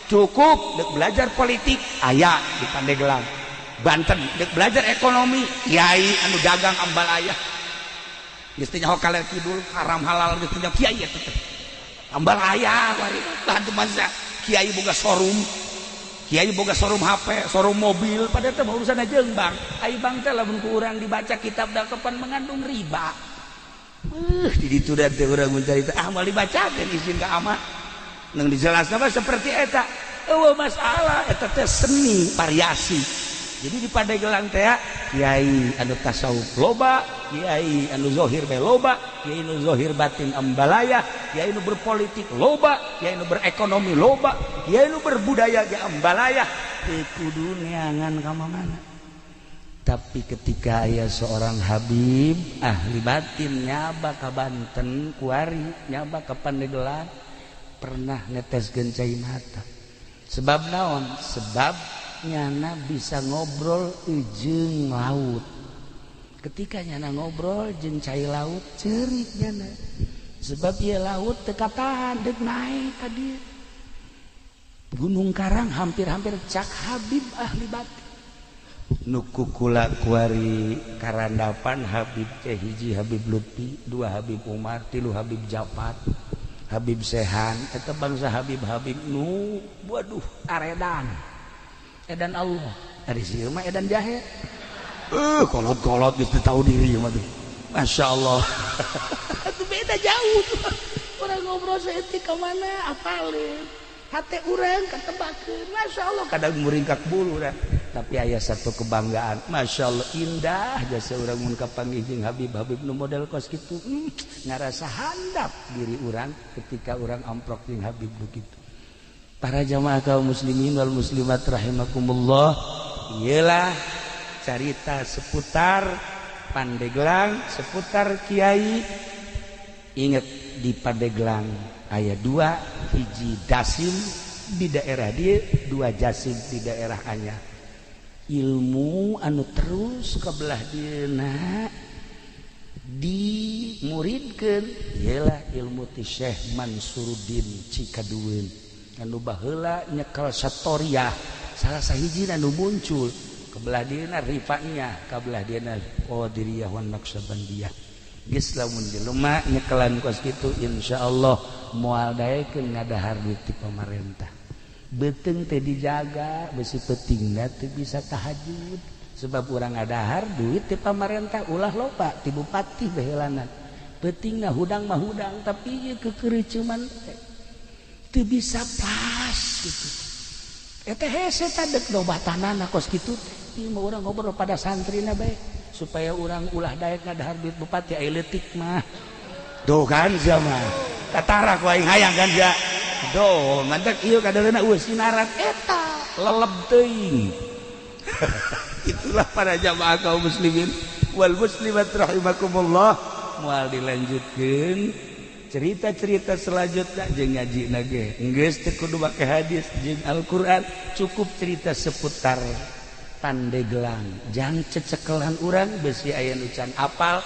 cukup dek belajar politik aya di Pandeglang Banten, dek belajar ekonomi kiai anu dagang ambalaya geus teh nyaho kaler kidul, haram halal geus teh kiai eta teh ambalaya wari bantu masa kiai boga showroom, kiai boga showroom HP, showroom mobil, padahal teh urusan jeung bank. Ai bank teh lamun ku urang dibaca kitab da kapan mengandung riba. Di ditu da teh urang mencari teh ah moal dibacakeun izin ka ama. Nang dijelasna mah seperti eta. Eueuh masalah eta teh seni variasi. Jadi di Pandeglang teh kiai anu tasawuf loba, kiai anu zohir bae loba, kiai anu zohir batin ambalaya, kiai anu berpolitik loba, kiai anu berekonomi loba, kiai anu berbudaya ge ambalaya. Teu kudu neangan ka mana. Tapi ketika aya seorang habib ahli batin nyaba ka Banten kuari, nyaba ka Pandeglang, pernah neteskeun cai mata. Sebab naon? Sebab nyana bisa ngobrol jeung laut. Ketika nyana ngobrol jeung cai laut, ceurik nyana. Sebab ieu laut teu katahan deuk naek ka dieu. Gunung Karang hampir-hampir cak habib ahli batin. Nu kukula kuari karandapan Habib teh hiji Habib Lutfi, dua Habib Umar, tilu Habib Japar, Habib Sehan, eta bangsa Habib-habib nu waduh aredan. Edan Allah, ari sieun mah edan jahe. Kolot-kolot geus teu tahu diri mah teh. Masya Allah. Itu beda jauh. Urang ngobrol saeutik ka mana apaleun. Hate urang katebakeun. Masya Allah kadang muringkak bulu urang. Tapi aya satu kebanggaan, Masya Allah indah jasa urang mun kapanggih jeung Habib-habib nu model kos kitu. Ngarasa handap diri urang ketika urang amprok jeung Habib nu kitu. Para jamaah kaum muslimin wal muslimat rahimakumullah, iyalah carita seputar Pandeglang, seputar kiai. Ingat, di Pandeglang aya dua, hiji Dasim di daerah dia, dua Jasim di daerah Anyar. Ilmu anu terus ke belah dieuna dimuridkeun ialah ilmu ti Syekh Mansuruddin Cikadueun anu baheula nyekel Satoriah, salah sahijina anu muncul ke belah dieuna Rifaiyah, ka belah dieuna Qadiriyah wan Naqsyabandiyah. Geus lamun jelema nyekelan kos kitu, insyaallah moal daekeun ngadahar duit ti pamarentah. Beuteung teh dijaga, besi peutingna teu bisa tahajud sebab urang ngadahar duit ti pamarentah, ulah loba ti bupati baheulana. Peutingna hudang mah hudang, tapi ieu kekeureuceuman teh teu bisa pas gitu. Eta hese tadek dobatanana kos kitu teh. Ieu mah urang ngobrol pada santrina bae supaya urang ulah daek ngadahar duit bupati, ai leutik mah. Duh kan sia mah. Tatara ku aing hayang kan sia. Duh, mantak ieu kadaleuna eueuh sinarat eta leleb teuing. Itulah para jamaah kaum muslimin wal muslimat rahimakumullah. Moal dilanjutkeun cerita-cerita selanjutnya jeung ngaji ge. Geus teu kudu make hadis jeung Al-Qur'an, cukup cerita seputar Pandeglang. Jang cecekelan urang besi aya nu can apal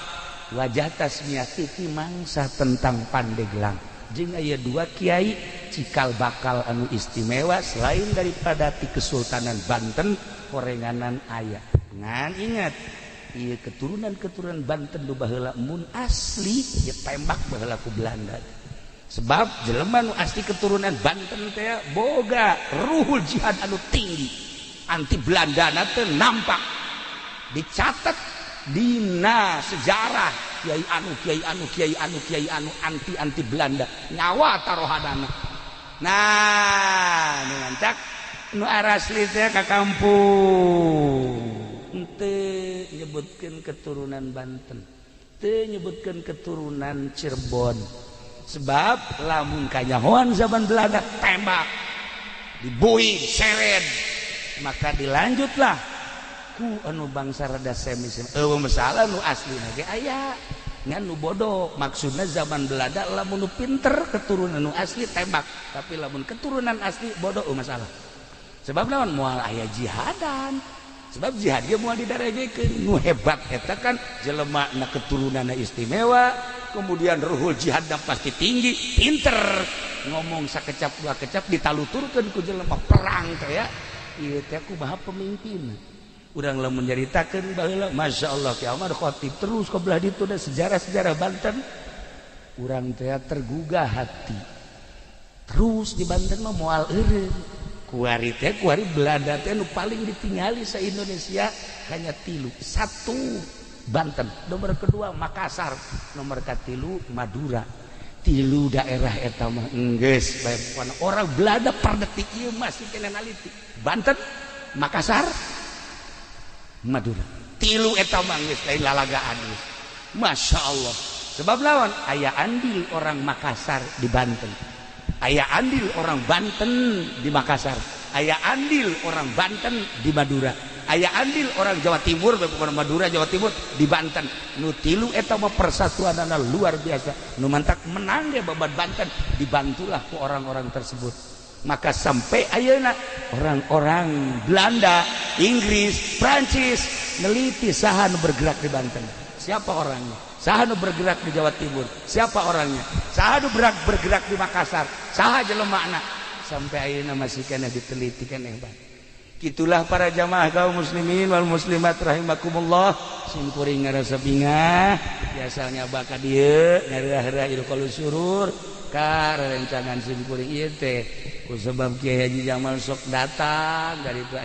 wajah tasmiah titi mangsa tentang Pandeglang. Jeung aya dua kiai cikal bakal anu istimewa selain daripada ti Kesultanan Banten, korenganan aya. Ngan ingat, ieu keturunan-keturunan Banten nu baheula mun asli ditembak baheula ku Belanda. Sebab jelema nu asli keturunan Banten teh boga ruhul jihad anu tinggi. Anti Belanda teh nampak dicatat dina sejarah kiai anu kiai anu kiai anu kiai anu anti anti Belanda nyawa tarohanana. Nah, nu mancak nu arasli teh ka kampung henteu nyebutkeun keturunan Banten, teu nyebutkeun keturunan Cirebon. Sebab lamun kanyahoan zaman Belanda tembak, dibui, seret, maka dilanjutlah ku anu bangsa rada semi semi. Eueuh masalah nu asli ge aya ngan nu bodoh. Maksudna zaman Belanda lamun nu pinter keturunan nu asli tembak, tapi lamun keturunan asli bodoh eueuh masalah. Sebab lawan moal aya jihadan. Sebab jihad ge moal didarajekeun. Nu hebat eta kan jelema na keturunanna istimewa, kemudian ruhul jihadna pasti tinggi, pinter ngomong sakecap dua kecap ditaluturkeun ku jelema perang teh ya. Ieu teh kumaha pemimpin. Urang lamun nyaritakeun baheula masyaallah Ki Ahmad Khatib terus ka belah ditu da sejarah-sejarah Banten. Urang teh tergugah hati. Terus di Banten mah moal eureun. Kuari teh kuari Belanda teh nu paling ditingali sa Indonesia hanya tilu. Satu Banten, nomor kedua Makassar, nomor katilu Madura. Tilu daerah eta mah enggeus bae orang Belanda per detik ieu masih kena naliti. Banten, Makassar, Madura. Tilu eta mah geus lain lalagaan geus. Masya Allah. Sebab lawan aya andil orang Makassar di Banten. Aya andil orang Banten di Makassar. Aya andil orang Banten di Madura. Aya andil orang Jawa Timur, bukan Madura, Jawa Timur di Banten. Nu tilu eta mah persatuanana luar biasa. Nu mantak menang ge babat Banten, dibantulah ku orang-orang tersebut. Maka sampai ayeuna orang-orang Belanda, Inggris, Prancis neliti saha nu bergerak di Banten. Siapa orangnya? Saha nu bergerak di Jawa Timur? Siapa orangnya? Saha nu bergerak di Makassar? Saha jelemana? Sampai ayeuna masih kena diteliti keneh hebat. Itulah para jamaah kaum muslimin wal muslimat rahimakumullah. Simkuring ngarasa bingah, biasanya baka dieu ngareurah-reurah ilqaul surur ka rerencangan simkuring ieu teh. Ku sebab Kiai Haji Jamal sok datang dari itu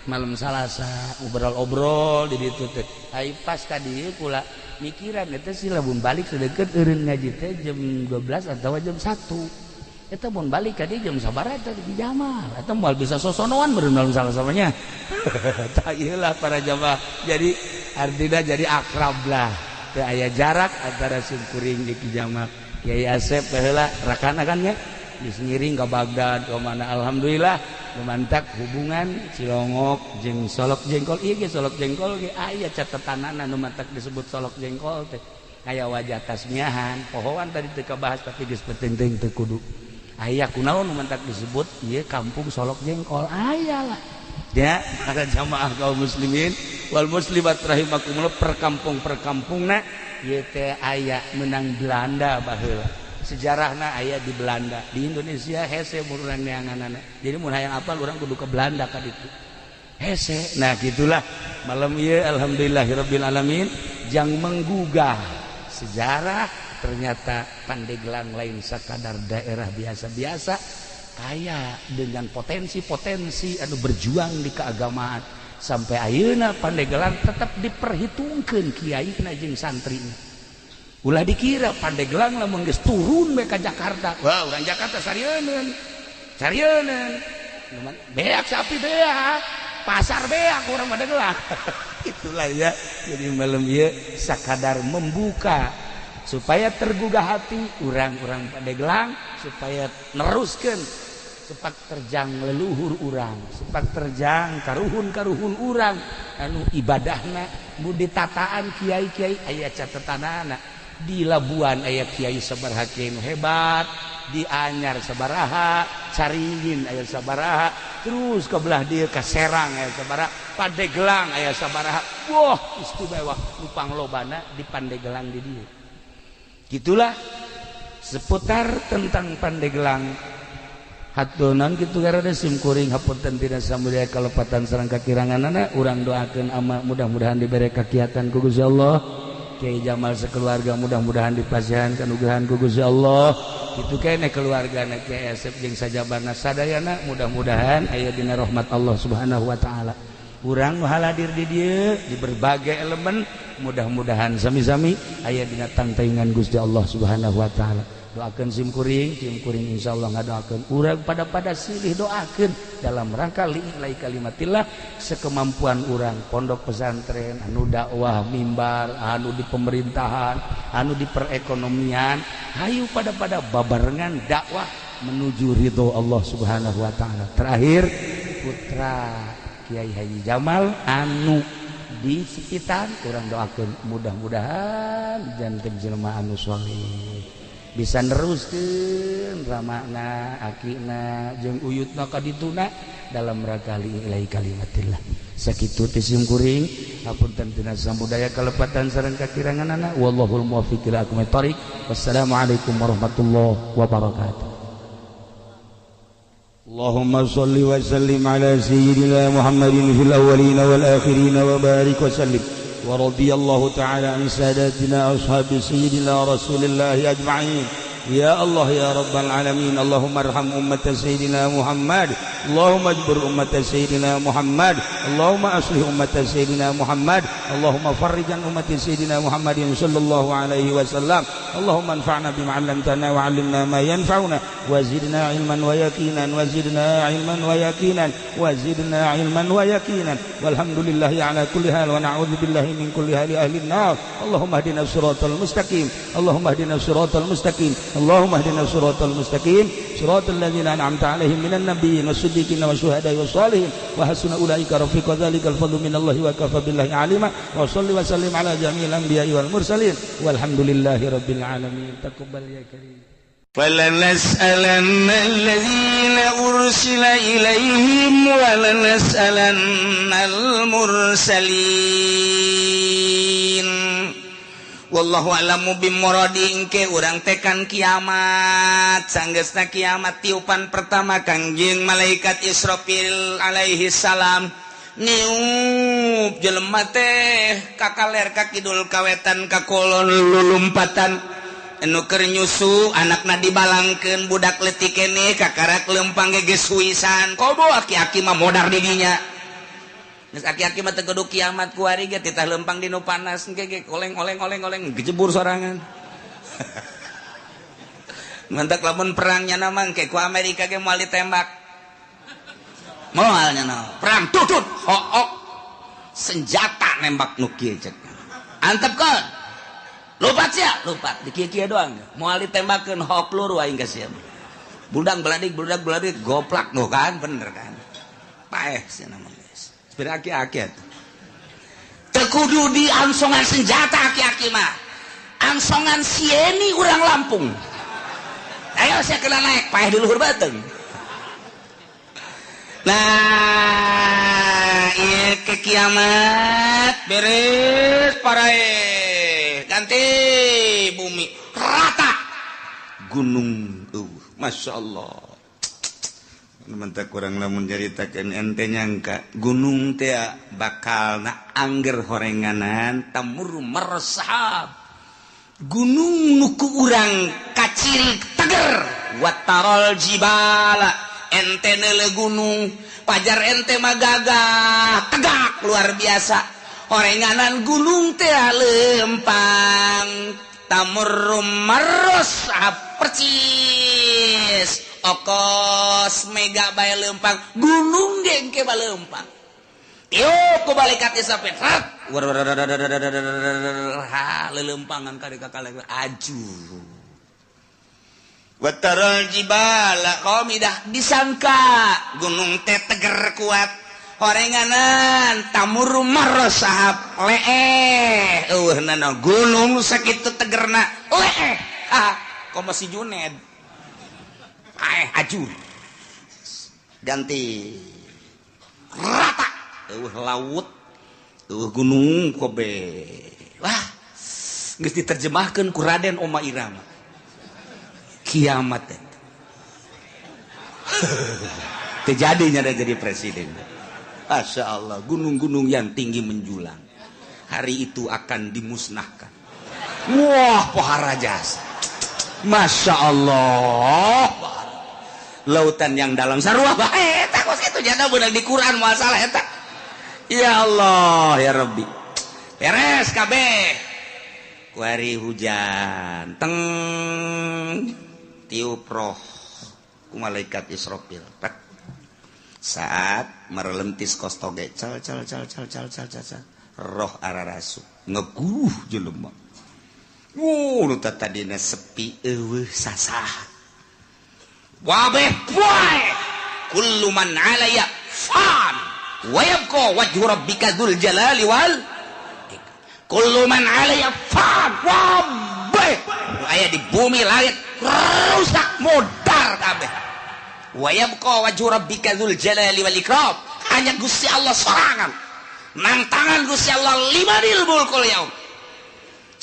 malam Salasa obrol-obrol di ditu teh. Ai pas ka dieu kula mikiran eta sih lamun balik sedeukeut eureun ngaji teh jam 12 atawa jam 1. Eta mun balik ka dieu jam sabaraha eta di Jamal. Eta moal bisa sosonoan beureun malam Salasa-nya. Tah ieu lah para jamaah. Jadi artinya jadi akrab lah. Teu aya jarak antara simkuring jeung Ki Jamal. Kiai Asep baheula rakana kan nya geus ngiring ka Baghdad ka mana, alhamdulillah Lumantak hubungan Cilongok jeung Solok Jengkol. Ieu ge Solok Jengkol ge aya catetanana nu mantak disebut Solok Jengkol teh. Aya wajah tasmiahan, pohoan tadi teu kabahas tapi geus penting teu kudu. Aya kunaon nu mantak disebut ieu kampung Solok Jengkol, aya lah. Ya, para jamaah kaum muslimin wal muslimat rahimakumullah, perkampung-perkampungna ieu teh aya menang Belanda baheula. Sejarahna aya di Belanda, di Indonesia hese mun urang neanganana. Jadi mun hayang apal urang kudu ke Belanda ka ditu. Hese. Nah, gitulah malam ieu alhamdulillahirabbil alamin jang menggugah sejarah, ternyata Pandeglang lain sakadar daerah biasa-biasa, kaya dengan potensi-potensi anu berjuang di keagamaan. Sampai ayeuna Pandeglang tetap diperhitungkeun kiaina jeung santrina. Ulah dikira Pandeglang lamun geus turun we ka Jakarta, wah urang Jakarta sarieun sarieun, beak sapi beak pasar beak urang Pandeglang. Itulah ya, jadi malam ieu sakadar membuka supaya tergugah hati urang-urang Pandeglang supaya neruskeun sepak terjang leluhur urang, sepak terjang karuhun-karuhun urang anu ibadahna mu ditataan kiai-kiai aya catetanana. Di Labuan aya kiai sabaraha kiai nu hebat, di Anyar sabaraha, Caringin aya sabaraha, terus ke belah dieu ka Serang aya sabaraha, Pandeglang aya sabaraha. Wah, istimewa nu panglobana di Pandeglang di dieu. Gitulah seputar tentang Pandeglang. Hatunan kitu garada sim kuring hapunten tina samulia kalepatan sareng kakiranganana, urang doakeun ama mudah-mudahan dibere kakiatan ku Gusti Allah. Kiai Jamal sekeluarga mudah-mudahan dipasihan kanugrahan ku Gusti Allah. Kitu keneh keluargana Kiai Asep jeung sajabana sadayana mudah-mudahan aya dina rahmat Allah Subhanahu wa taala. Urang nu hadir di dieu di berbagai elemen mudah-mudahan sami-sami aya dina tantaingan Gusti Allah Subhanahu wa taala. Doakeun sim kuring insyaallah ngadoakeun urang pada-pada silih doakeun dalam rangka li'ilai kalimatillah sekemampuan urang, pondok pesantren anu dakwah mimbar anu di pemerintahan anu di perekonomian, hayu pada-pada babarengan dakwah menuju ridho Allah Subhanahu wa taala. Terakhir putra Kiai Haji Jamal anu di sekitar urang doakeun mudah-mudahan janten jelema anu sholeh, bisa neruskeun ramana akina jeung uyutna ka dituna dalam rangka li'ilai kalimatillah. Sakitu ti sim kuring hapunten tina sambudaya kalepatan sareng kakiranganana, wallahul muwaffiq ila aqwamit thoriq. Wassalamualaikum warahmatullahi wabarakatuh. Allahumma shalli wa sallim ala sayyidina Muhammadin fil awwalin wal akhirin wa barik wa sallim. Wa radiyallahu ta'ala an sadatina ashabi sayyidina Rasulillah ajma'in. Ya Allah ya Rabbal alamin, Allahumma arham ummat sayyidina Muhammad, Allahumma ajbur ummat sayyidina Muhammad, Allahumma aslih ummat sayyidina Muhammad, Allahumma farrijan ummat sayyidina Muhammadin sallallahu alaihi wasallam. Allahumma anfa'na bima 'allamtana wa 'allimna ma yanfa'una wa zidna 'ilman wa yaqinan wa zidna 'ilman wa yaqinan wa zidna 'ilman wa yaqinan. Walhamdulillahi ala kulli hal wa na'udzu billahi min kulli hali ahli an-nar. Allahumma ihdina siratal mustaqim, Allahumma ihdina siratal mustaqim, Allahumma ihdina siratal mustaqim, siratal ladzina an'amta 'alaihim minan nabiyyin was-siddiqin wasyuhada'i was-shalihin wa hasuna ulaika rafiqa. Dzalikal fadlu minallahi wa kafa billahi 'alima. Wa shalli wa sallim ala jami'il anbiya'i wal mursalin walhamdulillahi rabbil alamin. Taqabbal ya karim. فلنسألن الذين أرسل إليهم ولنسألن المرسلين. Wallahu a'lamu bimuradi. Engke urang tekan kiamat, sanggeusna kiamat tiupan pertama Kangjeng malaikat Israfil alaihi salam niup jelema teh kakaler ka kidul kawetan ka kolon lulumpatan anu keur nyusu anakna dibalangkeun budak leutik keneh kakarak lempang ge geus huisan komo aki-aki mah modar didinya. Geus aki-aki mah teu kudu kiamat kuari ge titah lempang dinu panas engke ge oleng oleng oleng oleng gejebur sorangan. Mantak lamun perangnya nama engke ku Amerika ge moal ditembak. Moal nya naon. Perang tutut hook senjata nembak nu kieu cek. Antepkeun. Lupat sia, lupat di kieu-kieu doang. Moal ditembakeun hook peluru aing ka sia. Budak beladik goplak nu kan bener kan. Paeh sia mah geus. Sepeda aki-aki atuh. Teu kudu diangsongan senjata aki-aki mah. Angsongan sieni urang Lampung. Ayo sia kena naik paeh di luhur beuteung. Nah, ieu ke kiamat beres parae ganti bumi rata gunung Masya Allah. Mentah kurang lamun nyaritakeun ente nyangka gunung teh bakal na angger horenganan tamur mersahab gunung nu ku urang kaciri teger watarol jibala ente neule gunung pajar ente mah gagah tegak luar biasa horenganan gunung teh lempang tamur mersahab percis okos mega bae lempang gunung ge engke balempang tiup ku malaikat Israfil ha lelempangan ka kakale aju wataral jibala qamidah disangka gunung teh teger kuat horenganan tamur marosahab leeh eueuhna gunung sakitu tegerna leeh ah komo si Juned ajur ganti rata eueuh laut eueuh gunung kobe wah geus diterjemahkeun ku Raden Oma Irama kiamat eta teu jadinya da jadi presiden. Masya Allah, gunung-gunung yang tinggi menjulang hari itu akan dimusnahkan. Wah pohara jasa, Masya Allah. Lautan yang dalam sarua bae eta kos kitu jana beunang di Quran moal salah eta. Ya Allah ya Rabbi. Beres kabeh. Kuari hujan teng tiup roh ku malaikat Israfil. Saat merelentis kos toge cal cal cal cal cal cal cal roh ararasu ngeguh jelema. Wuh nu tadina sepi eueuh sasah. Wabeh poe kullu man 'alayya fan wa yabqa wajhu rabbika dzul jalali wal kullu man 'alayya fan. Wabeh aya di bumi langit rusak modar kabeh. Wa yabqa wajhu rabbika dzul jalali wal ikram, hanya Gusti Allah sorangan nang tangan Gusti Allah limanil mulkul yaum.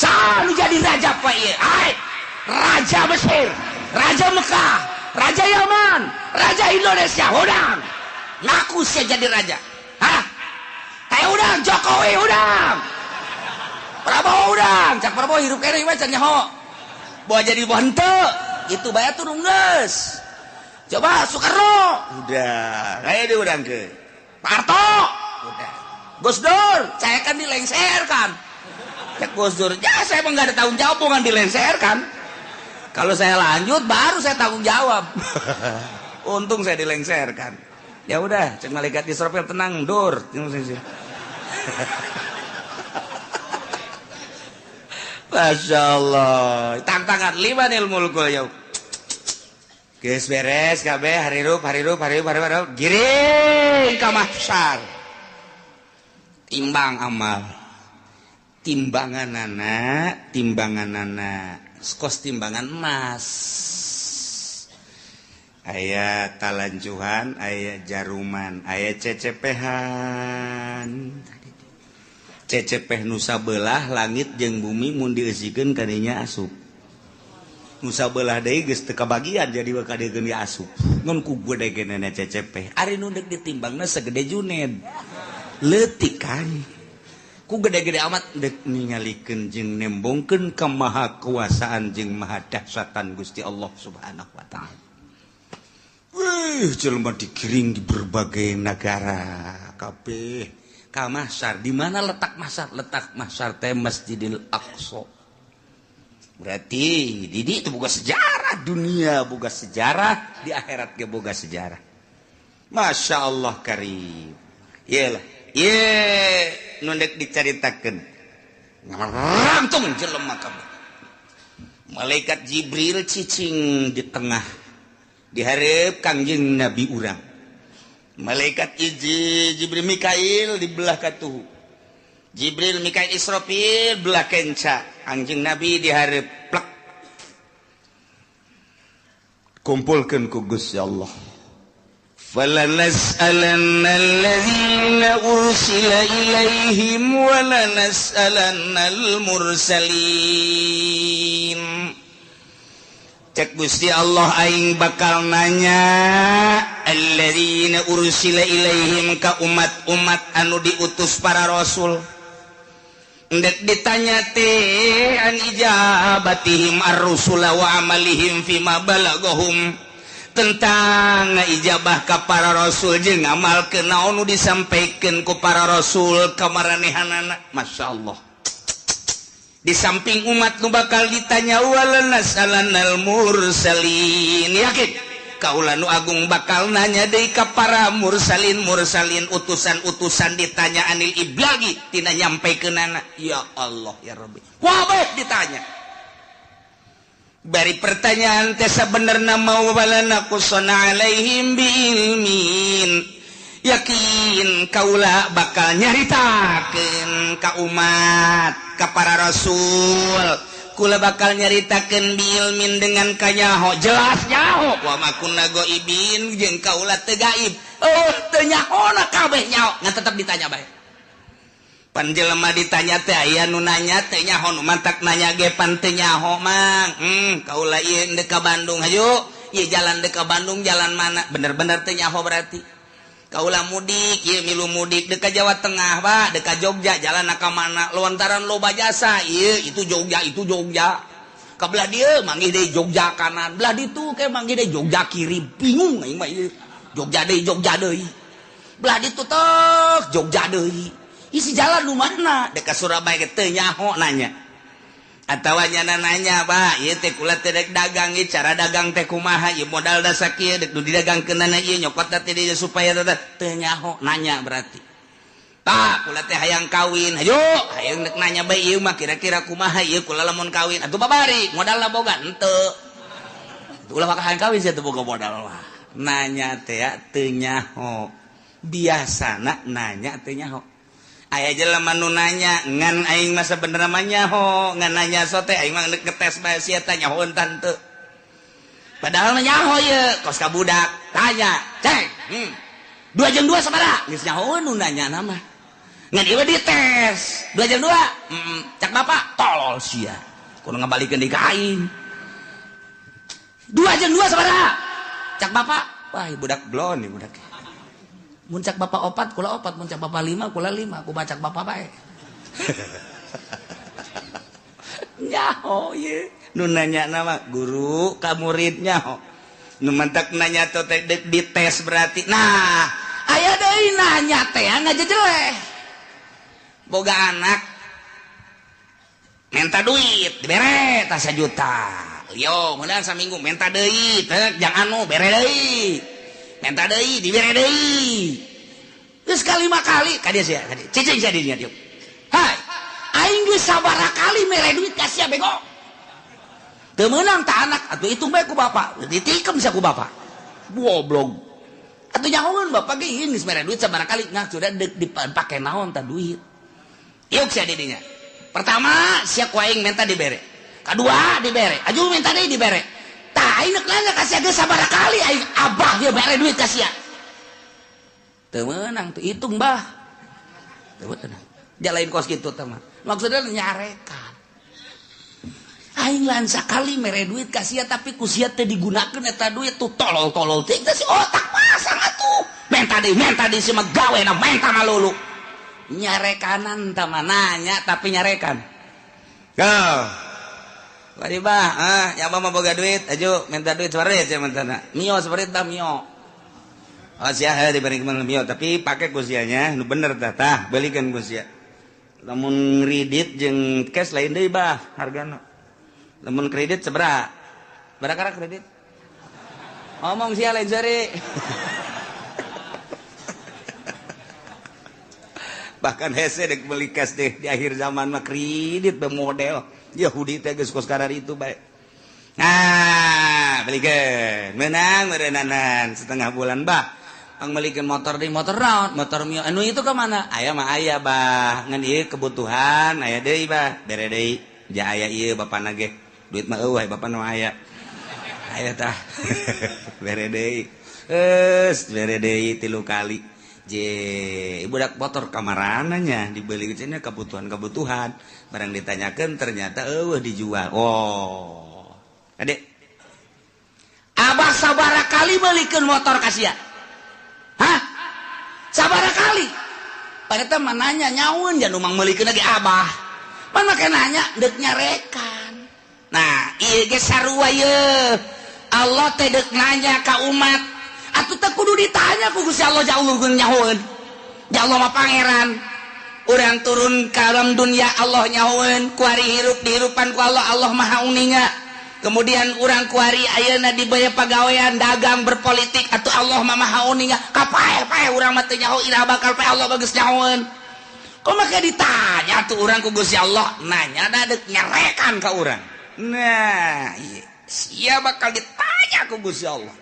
Cah nu jadi raja pa ieu, ai raja Mesir, raja Mekah, raja Yaman, raja Indonesia, udang ngaku saya jadi raja. Hah? Kayak udang Jokowi udang, Prabowo udang, cak Prabowo hirup kene mah can nyaho. Bawa jadi bawa henteu, itu bae turun geus. Coba Soekarno, udah, kayak dia udang ke. Pak Harto, udah. Gus Dur, saya kan dilengserkan. Cak Gus Dur, ya saya emang nggak ada tanggung jawab bukan dilengserkan. Kalau saya lanjut baru saya tanggung jawab. Untung saya dilengserkan. Ya udah, cek malaikat Israfil tenang, dur. Masya Allah. Tantangan limanil mulkul yaum. Geus beres kabeh harirup harirup harirup harirup giring ka mahsyar. Timbang amal. Timbanganana, timbanganana. Kos timbangan emas. Aya talanjuhan, aya jaruman, aya cecepehan. Cecepeh nusa belah langit jeung bumi mun dieusikeun kadinya asup. Nusa belah deui geus teu kabagian jadi kadegeun asup. Ngan ku gede-gedena cecepeh. Ari nu deuk ditimbangna segede Juned. Leutik kan. Ku gede-gede amat dek ningalikeun jeung nembongkeun kemahakuasaan jeung maha dahsyatan Gusti Allah Subhanahu wa taala. Wih, jelema digiring di berbagai negara kabeh ka mahsyar. Di mana letak mahsyar? Letak mahsyar teh Masjidil Aqsa. Berarti di itu boga sejarah dunia, boga sejarah di akhirat ge boga sejarah. Masya Allah karim. Iyalah, ye nu deuk dicaritakeun. Ngarangtung jelema kabeh. Malaikat Jibril cicing di tengah dihareup Kangjeng Nabi urang. Malaikat hiji Jibril Mikail di belah katuhu. Jibril Mikail Israfil belah kenca. Anjing Nabi dihareup plek. Kumpulkeun ku Gusti Allah. Falanas'alanna alladzina ursila ilaihim wa lanas'alannal mursalin. Cek Gusti Allah aing bakal nanya alladzina ursila ilaihim ka umat-umat anu diutus para rasul. Ndek ditanya teh an ijabatihim ar-rusula wa amalihim fima balagahum, tentang ijabah ka para rasul jeung ngamalkeun naon nu disampaikeun ku para rasul ka maranehanana. Masyaallah. Di samping umat nu bakal ditanya walanas'alannal mursalin, yakin kaula nu agung bakal nanya deui ka para mursalin mursalin utusan-utusan ditanya anil iblagi tina nyampaikeunana. Ya Allah ya Rabbi, wabeh ditanya bari pertanyaan teh sabenerna mau walana qusana alaihim biilmin, yakin kaula bakal nyaritakeun ka umat ka para rasul, kula bakal nyaritakeun biilmin dengan kanyaho jelas nyaho wa ma kunna ghaibin jeung kaula teu gaib, oh teu nyahona kabeh nyaho ngan tetep ditanya bae. Pan jelema ditanya teh aya nu nanya teu nyaho, nu mantak nanya ge pan teu nyaho mang. Kaula ieu deuk ka Bandung hayu, ieu jalan deuk ka Bandung jalan mana, bener-bener teu nyaho berarti. Kaula mudik ieu milu mudik deuk ka Jawa Tengah Pak, deuk ka Jogja jalan ka mana, lontaran loba jasa ieu itu Jogja itu Jogja. Ka belah dieu manggih deui Jogja kanan, belah ditu ke manggih deui Jogja kiri, bingung aing mah ieu. Jogja deui Jogja deui. Belah ditu tok Jogja deui. Isi jalan nu mana? Deuk ka Surabaya ge teu nyaho nanya. Atawa nyana nanya, Pak, ieu teh kula teh dek dagang ieu cara dagang teh kumaha, ieu modal da sakieu dek nu didagangkeunana ieu nyokot teh dieu supaya teh nyaho nanya berarti. Pak, kula teh hayang kawin, hayu, hayang dek nanya bae ieu mah kira-kira kumaha ieu kula lamun kawin. Atuh babari, modalna boga henteu. Ulah maka hayang kawin sia teu boga modal mah. Nanya teh teu nyaho. Biasana nanya teu nyaho. Aya jelema nu nanya ngan aing mah sabenerna mah nyaho, ngan nanya sote aing mah ngetes bae sia teh nyaho teu. Padahal mah nyaho ieu kos ka budak tanya, "Ceng, 2 jeung 2 sabaraha?" Geus nyaho nu nanya na mah. Ngan ieu dites, 2 jeung 2. Cak bapak tolol sia. Kudu ngabalikeun deui ka aing. 2 jeung 2 sabaraha? Cak bapak, wah budak blon ieu budak. Mun cak bapak opat, kula opat, mun cak bapak lima, kula lima, ku bacak bapak bae. Nyaho ye, nu nanya nama guru ka murid nyaho. Nu mantak nanya teh dites berarti. Nah, aya deui nanya teh ngajejeleh. Boga anak minta duit, dibere tah 1 juta. Yo, meunang saminggu minta deui, teh jang anu bere deui. Minta deui dibere deui. Geus kalima kali ka dieu sia, ka dieu. Cicing sia dinya dieu. Hai, aing geus sabaraha kali mere duit ka sia bego. Teu meunang ta anak, atuh hitung bae ku bapak. Ditikem sia ku bapak. Goblok. Atuh nyahoeun bapak ge geus mere duit sabaraha kali, nah sudah deuk dipake naon ta duit. Iuk sia di dinya. Pertama sia ku aing minta dibere. Kadua dibere, aju minta deui dibere. Tah aing neuk nanya ka sia geus sabaraha kali aing abah dia bere duit ka sia. Teu meunang teu hitung bah. Teu meunang. Jalain kos kitu teh mah. Maksudna nyarekan. Aing lain sakali mere duit ka sia tapi ku sia teu digunakeun eta duit tuh tolol-tolol teh si otak pasang atuh. Menta deui si mah gawena menta malulu. Nyarekanan tah mah nanya tapi nyarekan. Go. Bari bah, ya mah boga duit, aju minta duit separit sia mentana. Mio separit tah mio. Oh sia heuh diberi mio tapi pake ku sianya nu bener tah tah belikeun ku sia. Lamun kredit jeung cash lain deui bah hargana. Lamun kredit sabaraha? Barakara kredit? Ngomong sia lain seri. Bahkan hese dek beli cash deh di akhir zaman mah kredit be model Yahudi teh geus kos karar itu bae. Nah, belikeun. Meunang meureunnanan setengah bulan bah. Pangmelikeun motor deui, motor naon? Motor Mio. Anu itu ka mana? Aya mah aya bah. Ngan ieu kebutuhan aya deui bah. Bere deui. Ja aya ieu bapana ge. Duit mah eueuh bapana mah aya. Aya tah. Bere deui. Geus bere deui 3 kali. Je, budak motor kamarana nya dibeli cenah kebutuhan-kebutuhan. Barang ditanyakeun ternyata eueuh dijual. Oh. Adek. Abah sabara kali belikeun motor ka sia? Hah? Sabara kali? Pada mah nanya nyaun jangan umang melikeun lagi abah. Pan make nanya deuk nyarekan. Nah, ieu ge sarua ye. Allah teh deuk nanya ka umat. Atuh teh kudu ditanya ku Gusti Allah jauh nyahoeun. Ya Allah mah pangeran. Urang turun ka alam dunia Allah nyahoeun, kuari hirup dihirupan ku Allah, Allah Maha Uninga. Kemudian urang kuari ayeuna dibaya pagawean dagang berpolitik atuh Allah mah Maha Uninga. Kapae-pae urang mah teu nyaho iraha bakal pae Allah bagus nyahoeun. Kok make ditanya tuh urang ku Gusti Allah, nanya da deuk nyarekan ka urang. Nah, ieu sia bakal ditanya ku Gusti Allah.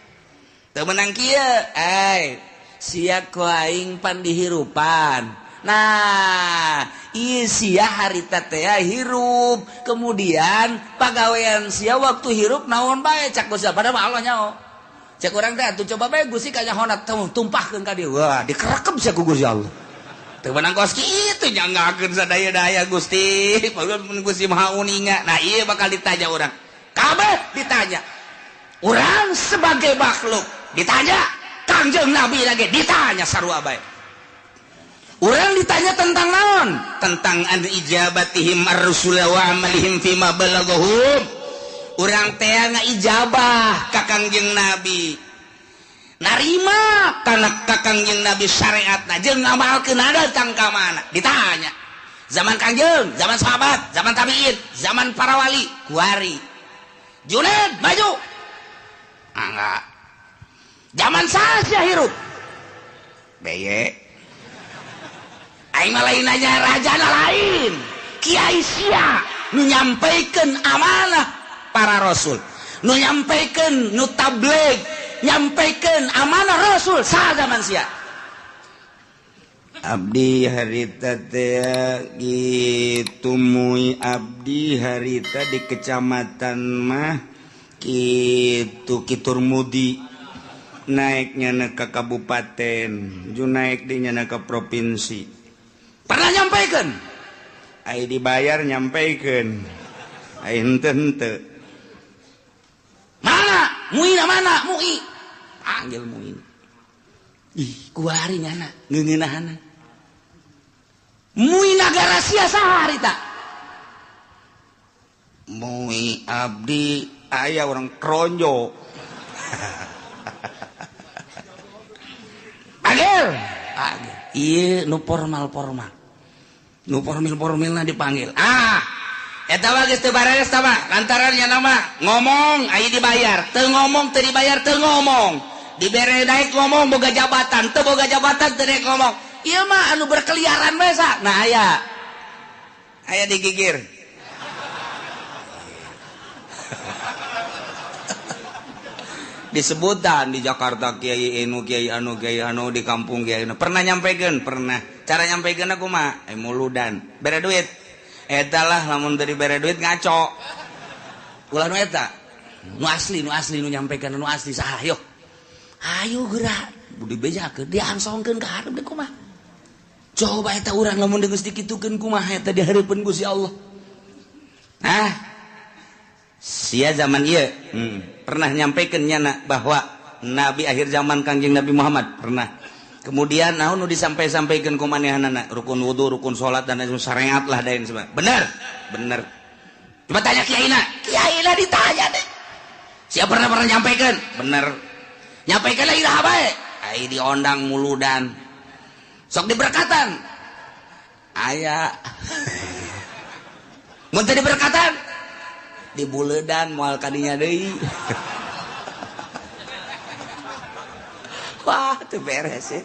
Teu meunang kieu, ai sia ku aing pan dihirupan. Nah, ieu sia harita teh hirup, kemudian pagawean sia waktu hirup naon bae cak Gusti padahal mah Allah nyaho. Cek urang teh atuh coba bae Gusti kanyahona tumpahkeun ka dieu. Wah, dikerekep sia ku Gusti Allah. Teu meunang kos kitu nyanggakeun sadaya-daya Gusti, padahal mun Gusti Maha Uninga. Nah, ieu bakal ditanya urang. Kabeh ditanya. Urang sebagai makhluk ditanya, Kangjeng Nabi lagi ditanya sarua bae. Urang ditanya tentang naon? Tentang an ijabatihim ar-rusul wa amalihim fima balaghahum. Urang teh ngaijabah ka Kangjeng Nabi. Narima kana ka Kangjeng Nabi syariatna jeung ngamalkeun datang ka mana? Ditanya. Zaman Kangjeng, zaman sahabat, zaman tabiin, zaman para wali, kuari. Junaid maju. Enggak. Zaman saha hirup? Beye. Aing mah lain nanya rajana lain. Kiai sia nu nyampaikan amanah para rasul, nu nyampaikan nu tabligh, nyampaikan amanah rasul saha zaman sia. Abdi harita teh kitu mui abdi harita di kecamatan mah kitu Kiturmudi naiknya ke kabupaten, ju naik di nyana ke provinsi. Pernah nyampaikan? Ai dibayar nyampaikan. Ai henteu henteu. Mana? Muina mana? Mui. Panggil Muin. Ih, kuari nyana ngeungeunahana. Mui nagara sia saha harita? Mui abdi aya orang Kronjo. Panggil. Panggil. Iya, nu formal-formal. Nu formil-formilna dipanggil. Ah, eta mah geus teu bareres tah mah. Lantaran nya nama ngomong aya dibayar, teu ngomong teu dibayar teu ngomong. Dibere naik ngomong boga jabatan, teu boga jabatan teu naik ngomong. Ieu mah anu berkeliaran bae sa. Nah aya. Aya digigir. Disebutan di Jakarta kiai anu kiai anu kiai anu di kampung kiai anu. Pernah nyampaikan? Pernah. Cara nyampaikan aku mah muludan bere duit. Eta lah lamun dari bere duit ngaco. Ulah nu eta. Nu asli nu nyampaikan nu asli saha yo. Ayo geura budi bejakeun diangsongkeun ka hareup deui kumaha. Coba eta urang lamun geus dikitukeun kumaha eta di hareupeun Gusti Allah. Hah? Sia zaman ieu. Pernah nyampaikan nyana bahwa nabi akhir zaman Kangjeng Nabi Muhammad pernah. Kemudian naon nu disampai-sampaikeun ku manehanana rukun wudu, rukun salat dan lain syariat lah dain sebagainya. Bener? Bener. Coba tanya kiaina. Kiaina ditanya deh. Siapa pernah nyampaikan? Bener. Nyampaikan lah iraha bae. Ai diondang muludan. Sok diberkatan. Aya. Mun teu diberkatan dibuledan moal kadinya deui. Wah, teu beres ya.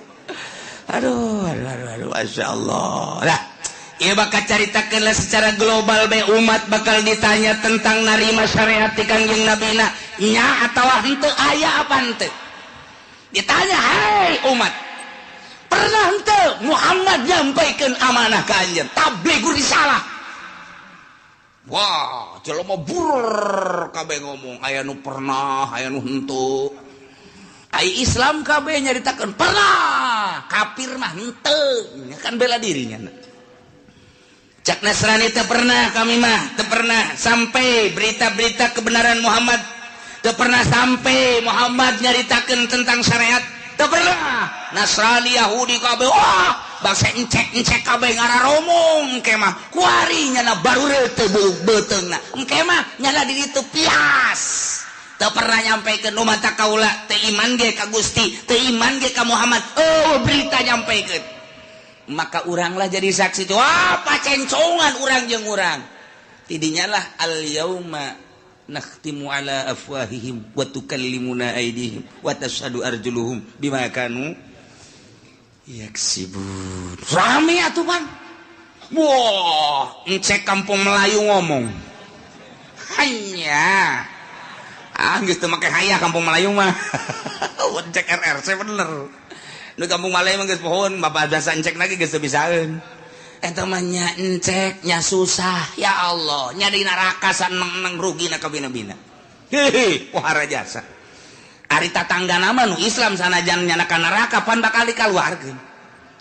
Aduh, aduh, aduh, aduh, Masya Allah. Nah, ieu bakal caritakeun lah secara global bae umat bakal ditanya tentang narima syariat ti Kangjeng Nabina nya atawa henteu aya apa henteu. Ditanya, "Hei umat, pernah henteu Muhammad nyampaikan amanah ka anjeun? Tablighur risalah?" Wah, jelema bur kabeh ngomong, aya nu pernah, aya nu henteu. Ai Islam kabeh nyaritakeun pernah, kafir mah henteu, kan bela dirinya. Cak Nasrani, teu pernah kami mah, teu pernah sampai berita-berita kebenaran Muhammad, teu pernah sampai Muhammad nyaritakeun tentang syariat, teu pernah. Nasrani, Yahudi kabeh, wah, bangsa encek-encek kabeh ngararomong. Engke mah kuari nyana baru teu beuteungna, engke mah nyana di ditu pias. Teu pernah nyampaikan umat kaula teu iman ge ka Gusti, teu iman ge ka Muhammad. Oh, berita nyampaikan, maka uranglah jadi saksi. Tuh, wah, pacencongan urang jeung urang tidinya lah. Al yauma nakhtimu ala afwahihim wa tukallimuna aydihim wa tashhadu arjuluhum bima kanu yaksibun. Rame atuh pan. Wah, encek kampung Melayu ngomong hanya, ah, geus teu make hayah kampung Melayu mah. Encek RRC bener nu kampung Melayu mah geus pohon bapak jasa encek lagi geus teu bisaeun. Eta mah nya encek nya susah, ya Allah, nya di neraka saneng-neng rugi na kabina-bina. Hehe, pohara jasa. Ari tatangga nama nu Islam sanajan nyana ka neraka pan bakal dikaluarkeun.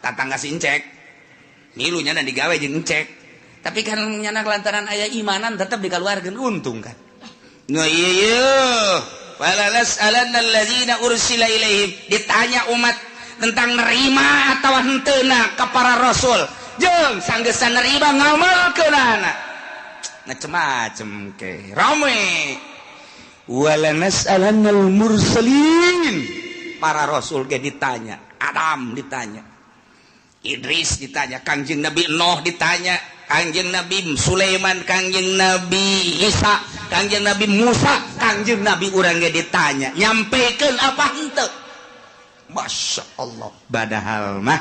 Tatangga si encek milu nyana digawe jeung encek, tapi kan nyana lantaran aya imanan tetap dikaluarkeun, untung kan. Nah, iya iya, wala nas'alanna alladzina ursila ilaihim. Ditanya umat tentang nerima atau henteuna ka para rasul, jeung sanggesan nerima ngamalkeunana macem-macem ke rame. Wala nas'alannal mursalin, para rasul ge ditanya. Adam ditanya, Idris ditanya, Kangjeng Nabi Nuh ditanya, Kangjeng Nabi Sulaiman, Kangjeng Nabi Isa, Kangjeng Nabi Musa, Kangjeng Nabi urang ge ditanya, nyampaikan apa henteu. Masya Allah, padahal mah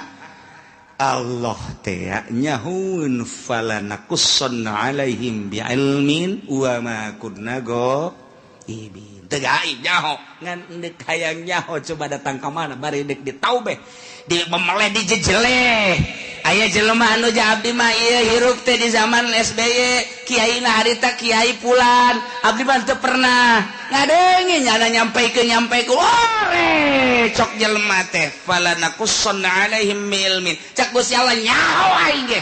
Allah teh nyahueun fala naqussanna alaihim bi'ilmin wa ma kunna ghaibin. Teu gaib nyaho, ngan deuk hayang nyaho coba datang ka mana bari deuk ditaubeh, di memeleh, dijejeleh. Aya jelema anu abdi mah ieu hirup teh di zaman SBY, kiai na harita kiai pulan, abdi mah teu pernah ngadenge nyana nyampaikeun nyampaikeun. Ore cok jelema teh fala naqussanna alaihim ilmin. Cak Gusti Allah, nyaho aing ge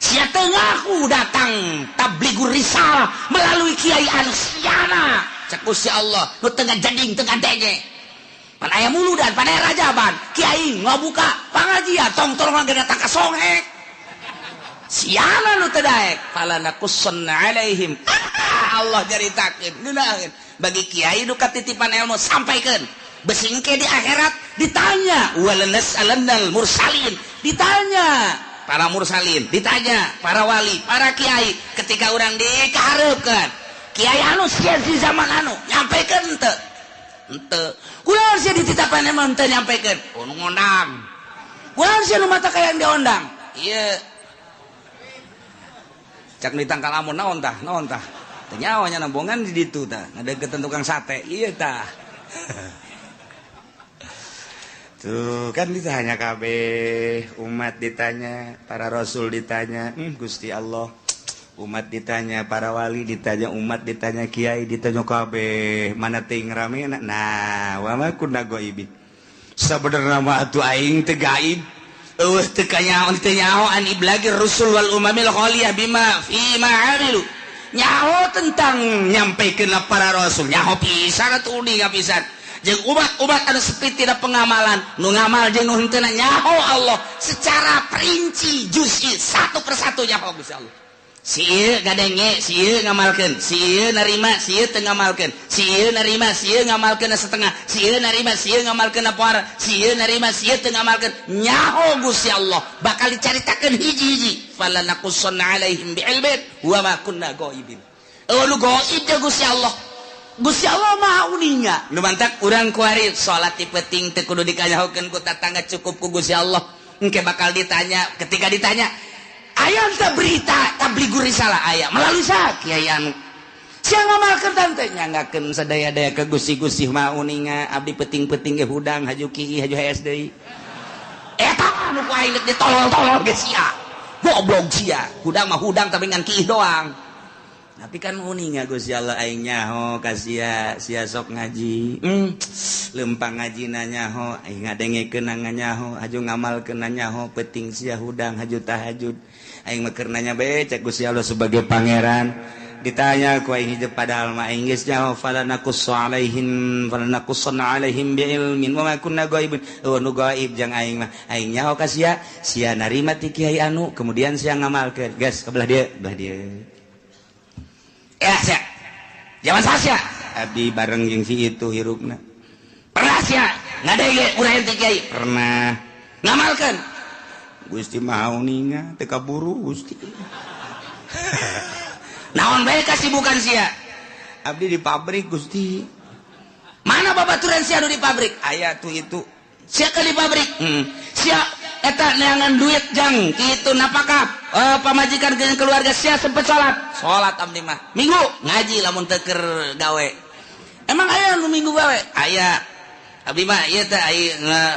sia teu ngaku datang tablighur risalah melalui kiai anu siana. Cak Gusti Allah, nu teu ngajading, teu ngadenge. Pan aya muludan, pan aya rajaban, kiai ngabuka pangajian, tong tolong ge datang ka songhek. Siana nu teu daek? Fala naqussanna alaihim. Allah caritakeun ngeunaheun. Bagi kiai nu katitipan ilmu, sampaikeun. Bisi engke di akhirat ditanya. Wala nas'alannal mursalin, ditanya para mursalin, ditanya para wali, para kiai. Ketika orang dikahareupeun kiai anu sia di zaman anu nyampaikeun henteu? Henteu. Kunaon sia dititapan emang teu nyampaikeun? Oh, nu ngondang. Kunaon sia nu mata kayang diondang? Ieu cak nu ditangkal amon naon tah? Naon tah? Teu nyaho nya nambongan di ditu tah, ngadeukeutan tukang sate. Ieu tah. Tuh kan ditanya kabeh, umat ditanya, para rasul ditanya, Gusti Allah. Umat ditanya, para wali ditanya, umat ditanya, kiai ditanya kabeh, mana ting rame. Nah, wa ma kunna ghaibin. Sabenerna mah atuh aing teu gaib. Eueuh teu kanyaho, teu nyaho an iblagir rusul wal umamil khaliyah bima fi ma amilu. Nyaho tentang nyampaikeun para rasul, nyaho pisan atuh uninga pisan. Jeung umat-umat anu sepi tidak pengamalan, nu ngamal jeung nu henteu, nyaho Allah secara perinci, juz'i, satu persatu nyaho Gusti Allah. Si ieu ngadenge, si ieu ngamalkeun, si ieu narima, si ieu teu ngamalkeun, si ieu narima, si ieu ngamalkeun setengah, si ieu narima, si ieu ngamalkeun poar, si ieu narima, si ieu teu ngamalkeun. Nyaho Gusti Allah bakal dicaritakeun hiji-hiji. Fala naqussanna alaihim bi'ilmin wa ma kunna ghaibin. Eueuh nu gaib teh Gusti Allah. Gusti Allah Maha uninga. Nu mantak urang kuari salat ti peuting teu kudu dikanyahokeun ku tatangga, cukup ku Gusti Allah. Engke bakal ditanya. Ketika ditanya, aya teu berita tablighur risalah? Aya. Melalui saha? Kiai anu. Sia ngamalkeun teh nyanggakeun sadaya-daya ke gusi-gusi mah uninga abdi peting-peting ge hudang haju kiih haju hees deui. Eta nu ku aing geus ditolol-tolol ge sia. Goblok sia. Hudang mah hudang tapi ngan kiih doang. Tapi kan uninga Gusti Allah aing nyaho ka sia, sia sok ngaji. Lempang ngajina nyaho, aing ngadengekeun nyaho, haju ngamalkeun nyaho, peting sia hudang haju tahajud. Aing mah keur nanya bae cek Gusti Allah sebagai pangeran. Ditanya ku aing hijab padahal mah aing geus nyaho fala naqussu alaihim fala naqussanna alaihim bi ilmin wa ma kunna ghaibin. Oh nu gaib jang aing mah aing nyaho ka sia, sia narima ti kiai anu kemudian sia ngamalkeun. Geus ka belah dieu, belah dieu. Ya sia. Zaman sia abdi bareng jeung si itu hirupna. Pernah sia ngadenge urang ti kiai? Pernah. Ngamalkeun. Gusti Maha uninga teu kaburu Gusti. Naon bae kasibukan sia? Abdi di pabrik Gusti. Mana babaturan sia nu di pabrik? Aya tuh itu. Sia ke di pabrik? Sia eta neangan duit jang kitu napakah? Pamajikan jeung keluarga sia sempet salat. Salat abdi mah. Minggu ngaji lamun teu keur gawe. Emang aya nu minggu gawe? Aya. Abdi mah ieu teh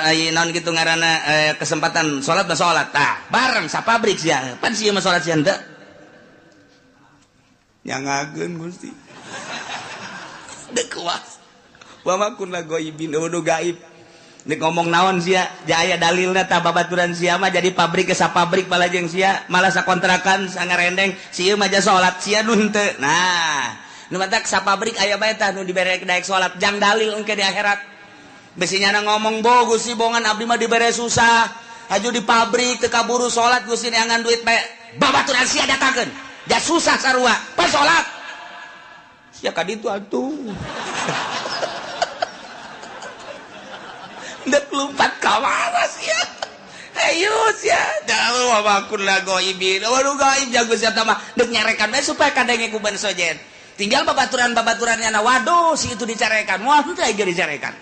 ai naon kitu ngaranna kesempatan salat mah salat. Tah, bareng sa pabrik sia. Pan sia mah salat sia henteu. Nyangageun Gusti. Dek kuas. Wa ma kunna ghaibin nu gaib. Dek ngomong naon sia, aya dalilna tah babaturan sia mah jadi pabrik ke sapabrik balajeng sia, malah sakontrakan sangarendeng, si ieu mah ja salat sia nu henteu. Nah, nu matak sapabrik aya bae tah nu dibere daek salat jang dalil engke di akhirat. Besi nyana ngomong bo Gusti bongan abdi mah dibere susah. Haju di pabrik teu kaburu salat Gusti neangan duit bae. Babaturan sia datangkeun. Ja susah sarua, pas salat. Sia ka ditu atuh. Dek lumpat ka mana sia? Hayu sia. Dalu wa ma kunna ghaibin. Wa nu gaib jago sia mah dek nyarekan bae supaya kadenge ku ban sojen. Tinggal babaturan-babaturannya na waduh si itu dicarekan. Wah henteu aing dicarekan.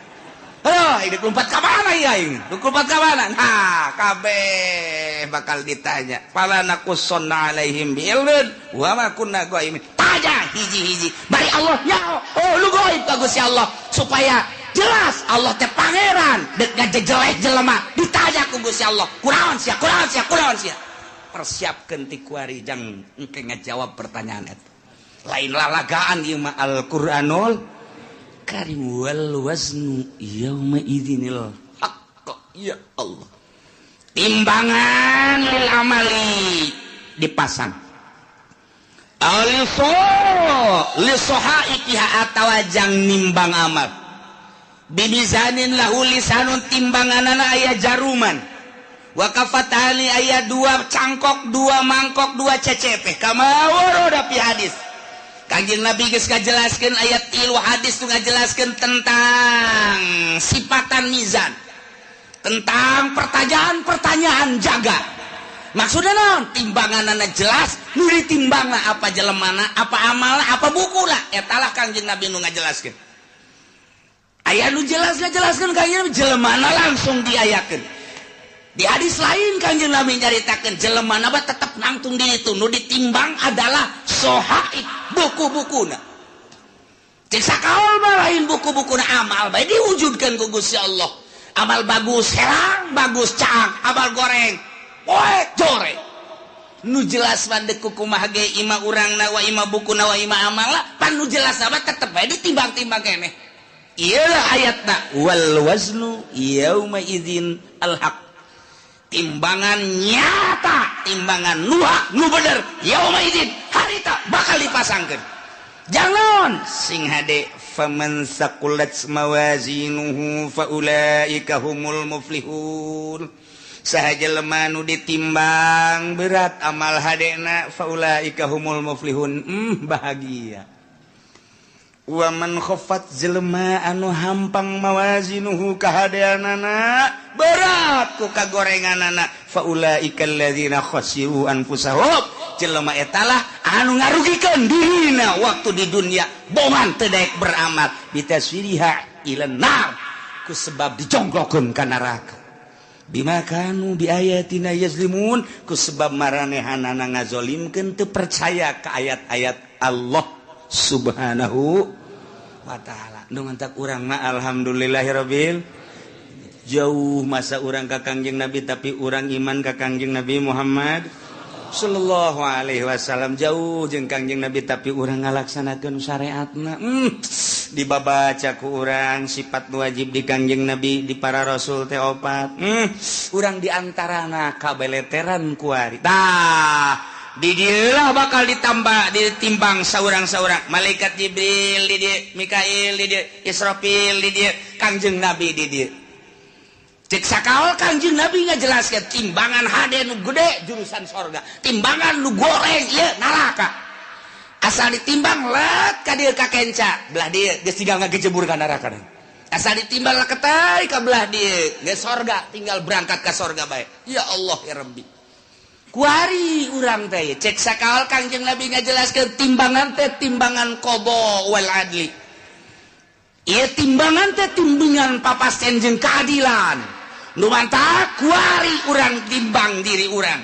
Aduh, dek lumpat ka mana ieu aing? Dek lumpat ka mana? Nah, kabeh bakal ditanya. Fala naqussanna alaihim bi ilmin wa ma kunna ghaibin. Tanya hiji-hiji. Bari Allah nyaho. Oh, lu gaib ka Gusti Allah supaya jelas Allah teh pangeran dek ngajejeleh jelema ditanya ku Gusti Allah. Kunaon sia? Kunaon sia? Kunaon sia? Persiapkeun ti kuari jang engke ngajawab pertanyaan eta. Lain lalagaan ieu mah Al-Qur'anul Karim wal waznu yauma idzinil haqq. Ya Allah. Timbangan lil amali dipasang. Aliso lisohaikiha atawa jang nimbang amal. Bibizanin lahu lisanun timbanganana aya jaruman. Wa kafatani aya dua cangkok, dua mangkok, dua cecepe. Kama warada fi hadis. Kanjeng Nabi geus ngajelaskeun ayat 3 hadis tu ngajelaskeun tentang sifatan mizan, tentang pertanyaan-pertanyaan jaga. Maksudna naon? Timbanganana jelas, nu ditimbangna apa jelemana, apa amalna, apa bukuna. Eta lah Kanjeng Nabi nu ngajelaskeun. Aya nu jelas ngajelaskeun Kanjeng Nabi jelemana langsung diayakeun. Di hadis lain Kanjeng Nabi nyaritakeun jelemana mah tetep nangtung di itu, nu ditimbang adalah sohaib buku-bukuna. Cek sakaol mah lain buku-bukuna amal bae diwujudkeun ku Gusti Allah. Amal bagus herang, bagus caang, amal goreng poek joreng. Nu jelas mah deuk kumaha ge ima urangna wa ima bukuna wa ima amalna, pan nu jelas mah tetep bae ditimbang-timbang keneh. Ieu ayatna wal waznu yauma idzin al haq. Timbangan nyata, timbangan nu hak, nu bener, yauma idzin harita bakal dipasangkeun. Jangan sing hade faman saqulat mawazinuhu faulaika humul muflihun. Saha jelema nu ditimbang berat amal hadena faulaika humul muflihun. Bahagia. Wa man khaffat jelema anu hampang mawazinuhu kahadeanana berat ku kagorenganana faulaika alladzina khasiru anfusahum. Jelema etalah anu ngarugikeun dirina waktu di dunia bongan teu daek beramal bitaswiriha ilan nar ku sebab dijongklokeun ka neraka. Bima kanu biayatina yazlimun ku sebab maranehanana ngazolimkeun teu percaya ka ayat-ayat Allah. Subhanahu wa ta'ala. Nu mantak urang mah alhamdulillahirabbil jauh masa urang ka Kangjeng Nabi tapi urang iman ka Kangjeng Nabi Muhammad sallallahu alaihi wasallam, jauh jeung Kangjeng Nabi tapi urang ngalaksanakeun syariatna. Dibabaca ku urang sifat wajib di Kangjeng Nabi di para rasul teh opat. Urang diantarana kabeleteran kuari. Tah di dieulah bakal ditambah ditimbang saurang-saurang, malaikat Jibril di dieu, Mikail di dieu, Israfil di dieu, Kangjeng Nabi di dieu. Cek sakaol Kangjeng Nabi ngajelaskeun timbangan hade nu gede jurusan sorga, timbangan nu goreng ieu neraka. Asal ditimbang let ka dieu ka kenca, belah dieu geus tinggal ngagejebur ka neraka. Asal ditimbang leketai ka belah dieu geus sorga, tinggal berangkat ka sorga bae. Ya Allah ya Rabbi. Kuari urang teh cek sakaol Kangjeng Nabi ngajelaskeun timbangan teh timbangan qada wal adli. Ieu timbangan teh timbangan papasten jeung keadilan. Nu mantak kuari urang timbang diri urang.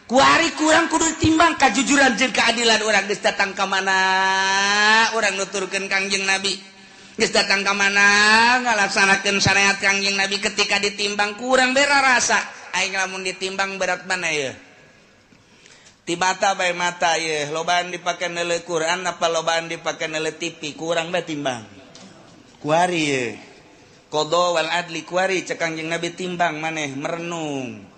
Kuari kurang kudu timbang kajujuran jeung keadilan urang geus datang ka mana urang nuturkeun Kangjeng Nabi. Geus datang ka mana ngalaksanakeun syariat Kangjeng Nabi ketika ditimbang kurang bera rasa. Aing lamun ditimbang berat mana ieu? Ti mata bae mata ieu, lobaan dipake neuleuh Quran apa lobaan dipake neuleuh TV, kurang bae timbang. Kuari ieu. Qada wal adli kuari cek Kangjeng Nabi timbang maneh merenung.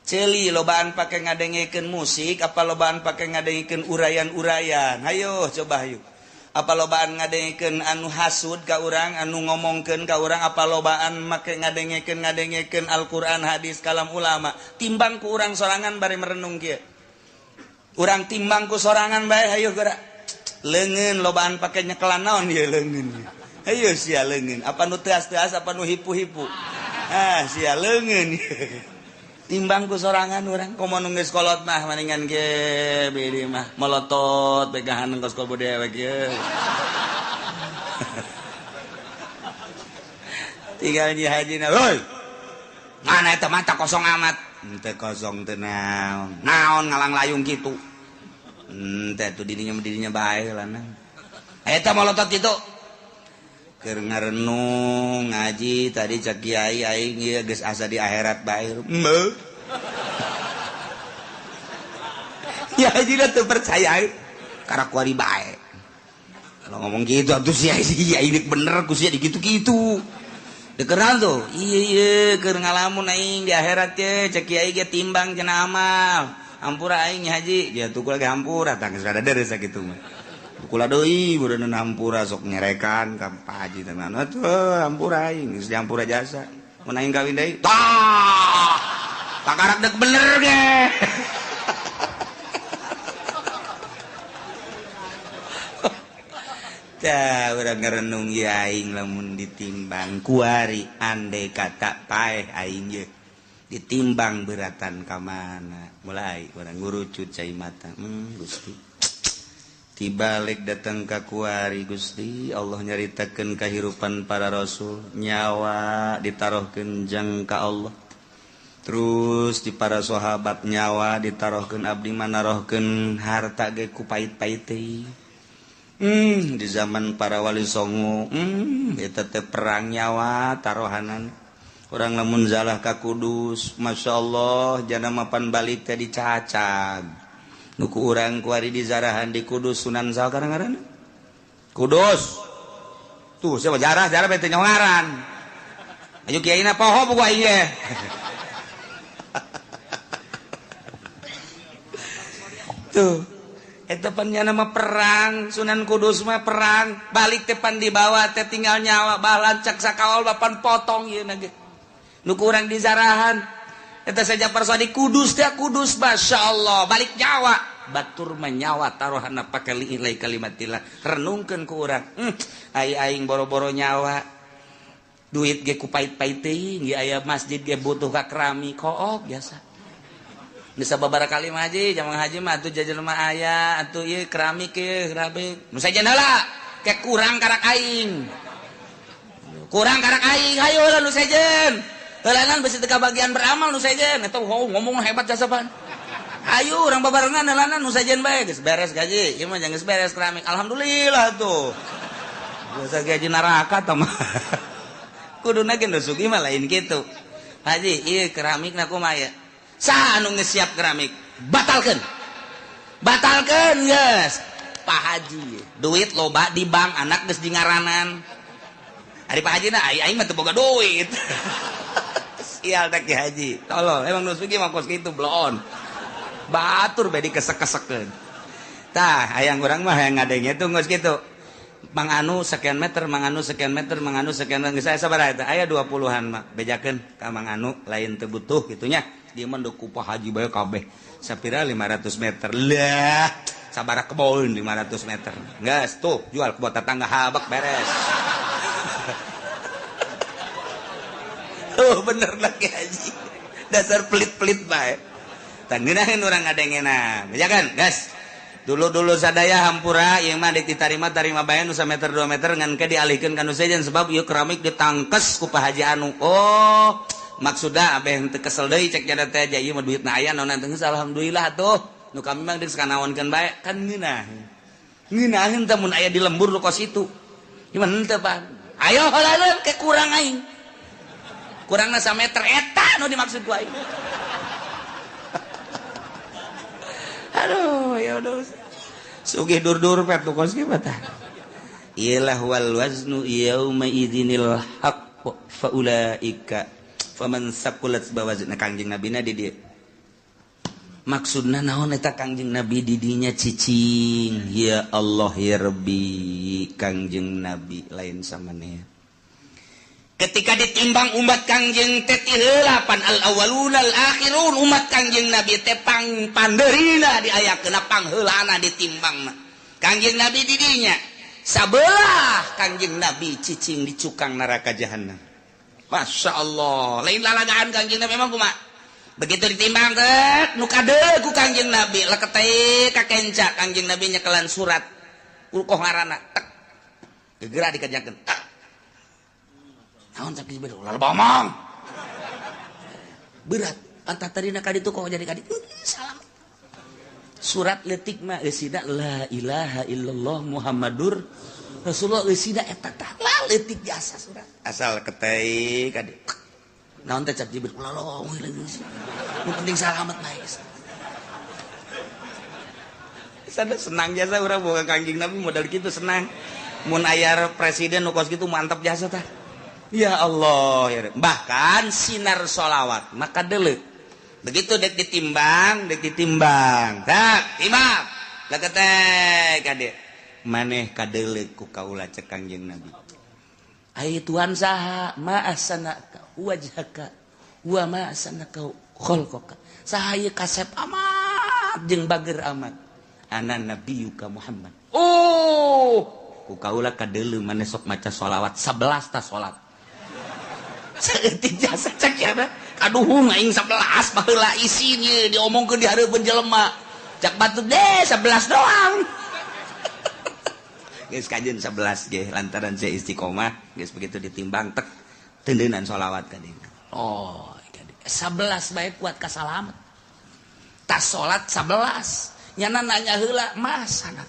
Ceuli lobaan pake ngadengekeun musik apa lobaan pake ngadengekeun urayan-urayan. Hayo coba hayu. Apa lobaan ngadengekeun anu hasud ka urang, anu ngomongkeun ka urang, apa lobaan make ngadengekeun Al-Qur'an, hadis, kalam ulama. Timbang ku urang sorangan bari merenung kieu. Urang timbang ku sorangan bae hayu geura. Leungeun lobaan pake nyekelan naon ieu leungeun. Hayu sia leungeun, apa nu teas-teas apa nu hipu-hipu. Ah sia leungeun. Timbang ku sorangan urang komo nu geus kolot mah maningan ge beureum mah melotot pegahan kos kobo dewek ye. Tinggal nyi hajina, "Hoi. Mana eta mata kosong amat." Henteu kosong teh naon. Naon ngalang layung kitu. Henteu tuh dirinya bae lah. Eta melotot kitu. Keur ngarenung ngaji tadi cek kiai aing ieu geus asa di akhirat bae. Heuh. Ya haji teu percaya karena kuari bae. Kalau ngomong gitu atuh sia sia ini bener ku sia digitu-gitu. Dekeran tuh. Iya iya keur ngalamun aing di akhirat ye cek kiai ge timbang cenah amal. Hampura aing haji, dia tuh lagi hampura tah geus rada deres sakitu mah. Kula deui beureun hampura sok nyerekan ka Pak Haji teh anu atuh hampura aing geus dihampura jasa. Mun aing kawin deui tah takarak deuk bener ge. Tah urang ngarenung ieu aing lamun ditimbang kuari andai kata paeh aing ye ditimbang beratan ka mana. Mulai urang ngurucut cai mata. Gusti tibalik datang ka kuari Gusti Allah nyaritakeun kahirupan para rasul, nyawa ditaruhkeun jang ka Allah. Terus di para sahabat nyawa ditaruhkeun abdi manarohkeun harta ge ku pait-pait teh. Di zaman para wali songo, eta teh perang nyawa taruhanan. Urang lamun zalah ka Kudus, masyaallah jana mapan balik teh dicacag. Nuku urang kuari di zarahan di Kudus Sunan Sal kadang-kadang Kudus tuh siapa jarah jarah bete nyongaran ayo kiai na poho buku aing ge. Tuh eta pan nya nama perang Sunan Kudus mah perang balik teh pan dibawa teh tinggal nyawa balancak sakawal bapan potong ieu na ge nuku urang di zarahan. Eta saja persadi Kudus teh Kudus masyaallah balik nyawa batur menyawa taruhana pake liilai kalimatillah renungkeun ku urang. Ai aing boro-boro nyawa duit ge ku pait-pait teuing ge aya masjid ge butuh ka keramik kook biasa bisa babaraha kali mah haji jamang haji mah atuh jajan mah aya atuh ieu keramik ieu keramik nu sajen heula ke kurang karak aing hayu heula nu sejen. Heulaan besi teu kabagian beramal nu sejen eta ngomong hebat jasa pan. Ayo urang babarengan heulanan nu sajen bae geus beres gaji. Ieu mah geus beres keramik. Alhamdulillah tuh. Geus gaji neraka tah mah. Kuduna ge nu sugih mah lain kitu. Haji, ieu keramikna kumaha ya? Saha anu geus siap keramik? Batalkeun. Batalkeun geus. Pak Haji, duit loba di bank, anak geus di ngaranan. Ari Pak Haji na aing mah teu boga duit. Sial teh Ki Haji. Tolol, emang nu sugih mah kos kitu bloon. Batur bae dikesek-kesekeun. Tah, hayang urang mah hayang ngadenge tuh geus kitu. Mang Anu sekian meter, Mang Anu sekian meter, Mang Anu sekian meter. Geus aya sabaraha eta? Aya 20-an mah. Bejakeun ka Mang Anu lain teu butuh kitu nya. Dia mah ku Pak Haji bae kabeh. Sapira 500 meter. Lah, sabaraha kebon 500 meter. Geus tuh jual kebon tetangga habak beres. Oh bener lah Ki Haji. Dasar pelit-pelit bae. Tah ngeunaheun urang ngadengena. Bejakeun, geus. Dulu-dulu sadaya hampura ieu mah ditarima tarima bae nu sameter 2 meter ngan ke dialihkeun ka nu sejen sebab ieu keramik ditangkes ku Pak Haji anu. Oh, maksudna abeh teu kesel deui cek jada teh aja ieu mah duitna aya naon teh geus alhamdulillah tuh. Nu kami mah geus kanaonkeun bae kan ngeunah. Ngeunaheun teh mun aya di lembur nu kos itu. Gimana teh Pak? Ayo heula ke kurang aing. Kurangna sameter eta nu dimaksud ku aing. Aduh, ya udah. Sugih dur-dur pet kos kieu tah. Ilah wal waznu yauma idzinil haqq fa ulaika faman saqulat bawazna Kangjeng Nabina di dieu. Maksudna naon eta Kangjeng Nabi di dinya cicing. Ya Allah ya Rabbi, Kangjeng Nabi lain samaneh. Ketika ditimbang umat Kangjeng teh ti heula pan al awwalun al akhirun umat Kangjeng Nabi teh pang pandeurina diayakeun pangheulana ditimbangna. Kangjeng Nabi di dinya sabelah Kangjeng Nabi cicing di cukang neraka jahanam. Masya Allah, lain lalagaan Kangjeng Nabi emang kumaha? Begitu ditimbang teh nu kadeul ku Kangjeng Nabi leketeh ka kenca Kangjeng Nabi nyekelan surat ukoh ngaranna tek gegera dikejakeun. Naon cak Jibril ulah bomong. Berat, antah tadina ka ditu kok jadi ka ditu. Salam. Surat leutik mah eusina la ilaha illallah Muhammadur Rasulullah eusina eta tah la leutik jasa surat. Asal ketei ka ditu. Naon teh cak Jibril ulah lomong nu penting salamet bae. Sada senang jasa urang boga Kangjeng Nabi modal kitu senang. Mun aya presiden nu kos kitu mantap jasa tah. Ya Allah, ya. Bahkan sinar sholawat maka deuleu. Begitu dek ditimbang, tak timbang. Leketek kade. Maneh kadeuleu ku kaula cek Kangjeng Nabi. Ai Tuhan saha ma ahsanaka wajhaka wa ma ahsanaka khalqaka. Saha ieu kasep amat jeung bager amat. Ana nabiyuka Muhammad. Oh, ku kaula kadeuleu maneh sok maca sholawat 11 ta salat. Saeutik jasa cek ya kaduhung aing 11 baheula isine diomongkeun di hareupeun jelema cak batu deh 11 doang. Geus kajeun 11 ge lantaran saya istiqomah geus begitu ditimbang tek tendeunan sholawat ka dieu. Oh, 11 bae kuat ka salamet. Tas salat 11 nyana nanya heula mas anak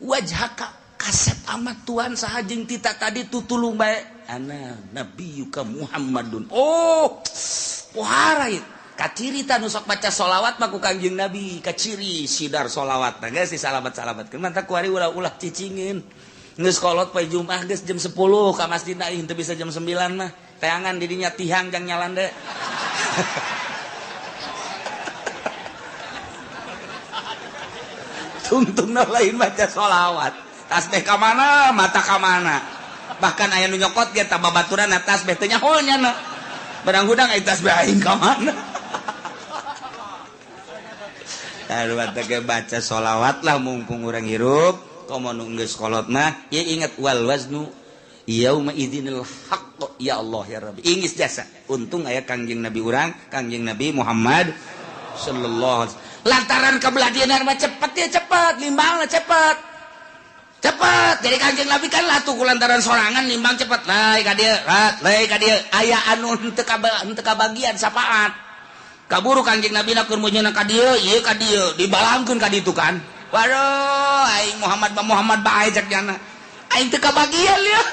wajhaka kasep amat Tuhan saha jeung tita tadi tutulung bae. Ana nabiyuka Muhammadun. Oh, pohara ieu. Kaciri ta nu sok maca sholawat mah ku Kangjeng Nabi, kaciri sidar sholawat. Nah geus disalamat-salamatkeun. Mantap kuari ulah-ulah cicingin. Geus kolot poe Jumat geus jam 10 ka masjid aing teu bisa jam 9 mah. Teangan di dinya tihang jang nyalande. Tungtungna lain maca sholawat. Tasbih ka mana, mata ka mana. Bahkan aya nu nyokot ge tah babaturan tasbih teh nyaho nya. Barang hudang aya tasbih aing ka mana. Aduh teh baca sholawat lah mumpung urang hirup, komo nu geus kolot mah ye ingat wal waznu yauma idzinil haqq ya Allah ya Rabbi. Ingis jasa. Untung aya Kangjeng Nabi urang, Kangjeng Nabi Muhammad sallallahu alaihi wasallam. Lantaran kabelah dieuna mah cepet ya cepet, nimbangna cepet. Cepet. Jadi Kangjeng Nabi kan latuh ku lantaran sorangan nimbang cepet. Lae ka dieu, rat, lae ka dieu. Aya anu henteu kabagian sapaat. Kaburu Kangjeng Nabi na keur meunyeuna ka dieu, ieu ka dieu, dibalangkeun ka ditu kan. Waduh, aing Muhammad ba Muhammad bae cek jana. Aing teu kabagian ieu.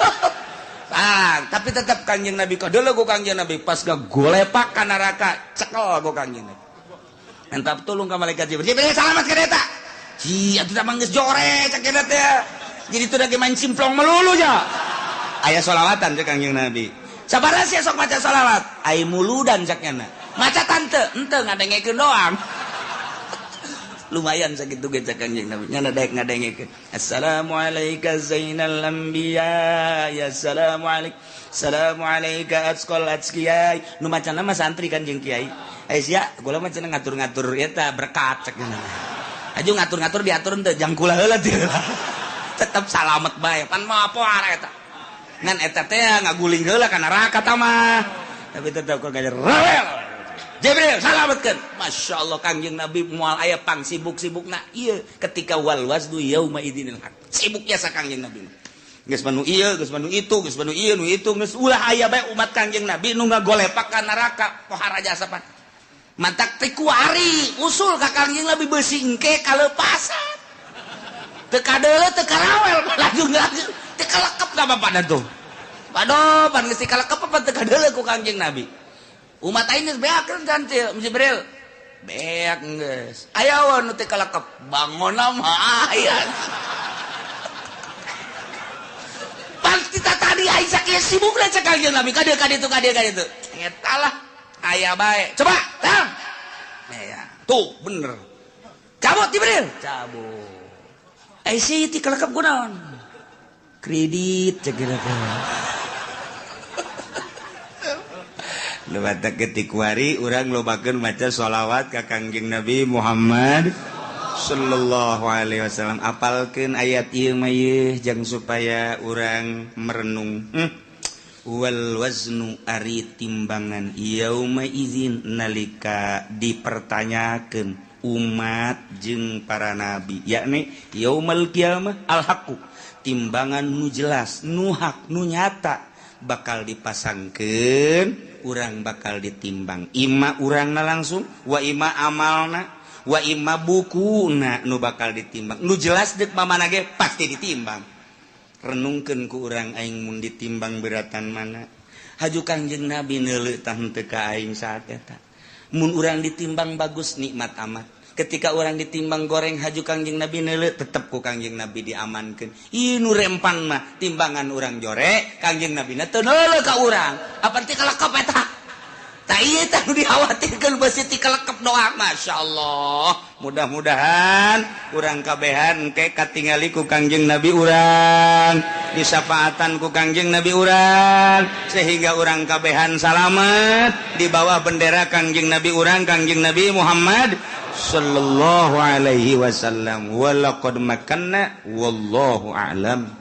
Ah, tapi tetap Kangjeng Nabi kadeuleu ku Kangjeng Nabi pas gagolepak ka neraka, cekel ku Kangjeng Nabi. Entap tulung ka malaikat Jibril. Jibril salamat ka eta. Ji, atuh da mah geus jore cek eta teh. Jadi teu lagi main simplong melulu nya. Aya sholawatan cek Kangjeng Nabi. Sabaraha sia sok maca sholawat? Ai muludan cek nyana. Maca tante, ente ngadengekeun doang. Lumayan sakitu ge cek Kangjeng Nabi. Nyana daek ngadengekeun. Assalamualaika zainal anbiya, ya assalamualaik. Assalamualaika atqal atqiyai. Nu macana mah santri kan jeung kiai. Eh sia, gula mah cenah ngatur-ngatur eta berkat cek nyana. Aju ngatur-ngatur diatur henteu jangkula heula teu. Tetep salamet bae. Pan mah poar eta. Ngan eta teh ngaguling heula ka neraka ta mah. Tapi tetep kok gajer rawel. Jibril salametkeun. Masya Allah Kangjeng Nabi moal aya pang sibuk-sibukna ieu ketika wal waznu yauma idzinil haq. Sibuk jasa Kangjeng Nabi. Geus manu ieu, geus manu itu, geus manu ieu, nu itu, geus ulah aya bae umat Kangjeng Nabi nu ngagolepak ka neraka pohara jasa pan. Mantak teh kuari usul ka Kangjeng Nabi beusi engke kalepasan. Teu kadeuleu teu karawel laju laju teu kalekep ka bapana tuh. Waduh, pan geus kalekep apa teu kadeuleu ku Kangjeng Nabi. Umat aing geus beak kan Jibril. Beak geus. Aya we nu teu kalekep, bangonna mah aya. Pan kita tadi aing sakieu sibukna cek Kangjeng Nabi ka dieu ka ditu ka dieu ka ditu. Eta lah aya bae. Coba, tang. Ya, tuh bener. Cabut Jibril, cabut. Eh si teu kalekep kunaon? Kredit cek geura. Lewat ketikwari urang lobakeun maca sholawat ka Kangjeng Nabi Muhammad sallallahu alaihi wasallam. Apalkeun ayat ieu mah ieu jang supaya urang merenung. Wal waznu ari timbangan yauma idzin nalika dipertanyakeun umat jeung para nabi, yakni yaumal qiyamah al haqqu, timbangan nu jelas, nu hak, nu nyata bakal dipasangkeun, urang bakal ditimbang. Ima urangna langsung, wa ima amalna, wa ima bukuna nu bakal ditimbang. Nu jelas deuk mamana ge pasti ditimbang. Renungkeun ku urang aing mun ditimbang beratan mana. Haju Kangjeng Nabi neuleuh tah henteu ka aing saat eta. Mun urang ditimbang bagus nikmat amat. Ketika orang ditimbang goreng haju Kangjeng Nabi neuleuh tetep ku Kangjeng Nabi diamankeun. Ieu nu rempan mah timbangan urang jore, Kangjeng Nabi na teu neuleuh ka urang. Apa teh kalekep eta? Tah ieu teh nu dikhawatirkeun beusi ti kalekep doa. Masyaallah. Mudah-mudahan urang kabehan engke katingali ku Kangjeng Nabi urang, disafaatan ku Kangjeng Nabi urang, sehingga urang kabehan salamet di bawah bendera Kangjeng Nabi urang, Kangjeng Nabi Muhammad sallallahu alaihi wasallam. Walaqad makanna wallahu a'lam.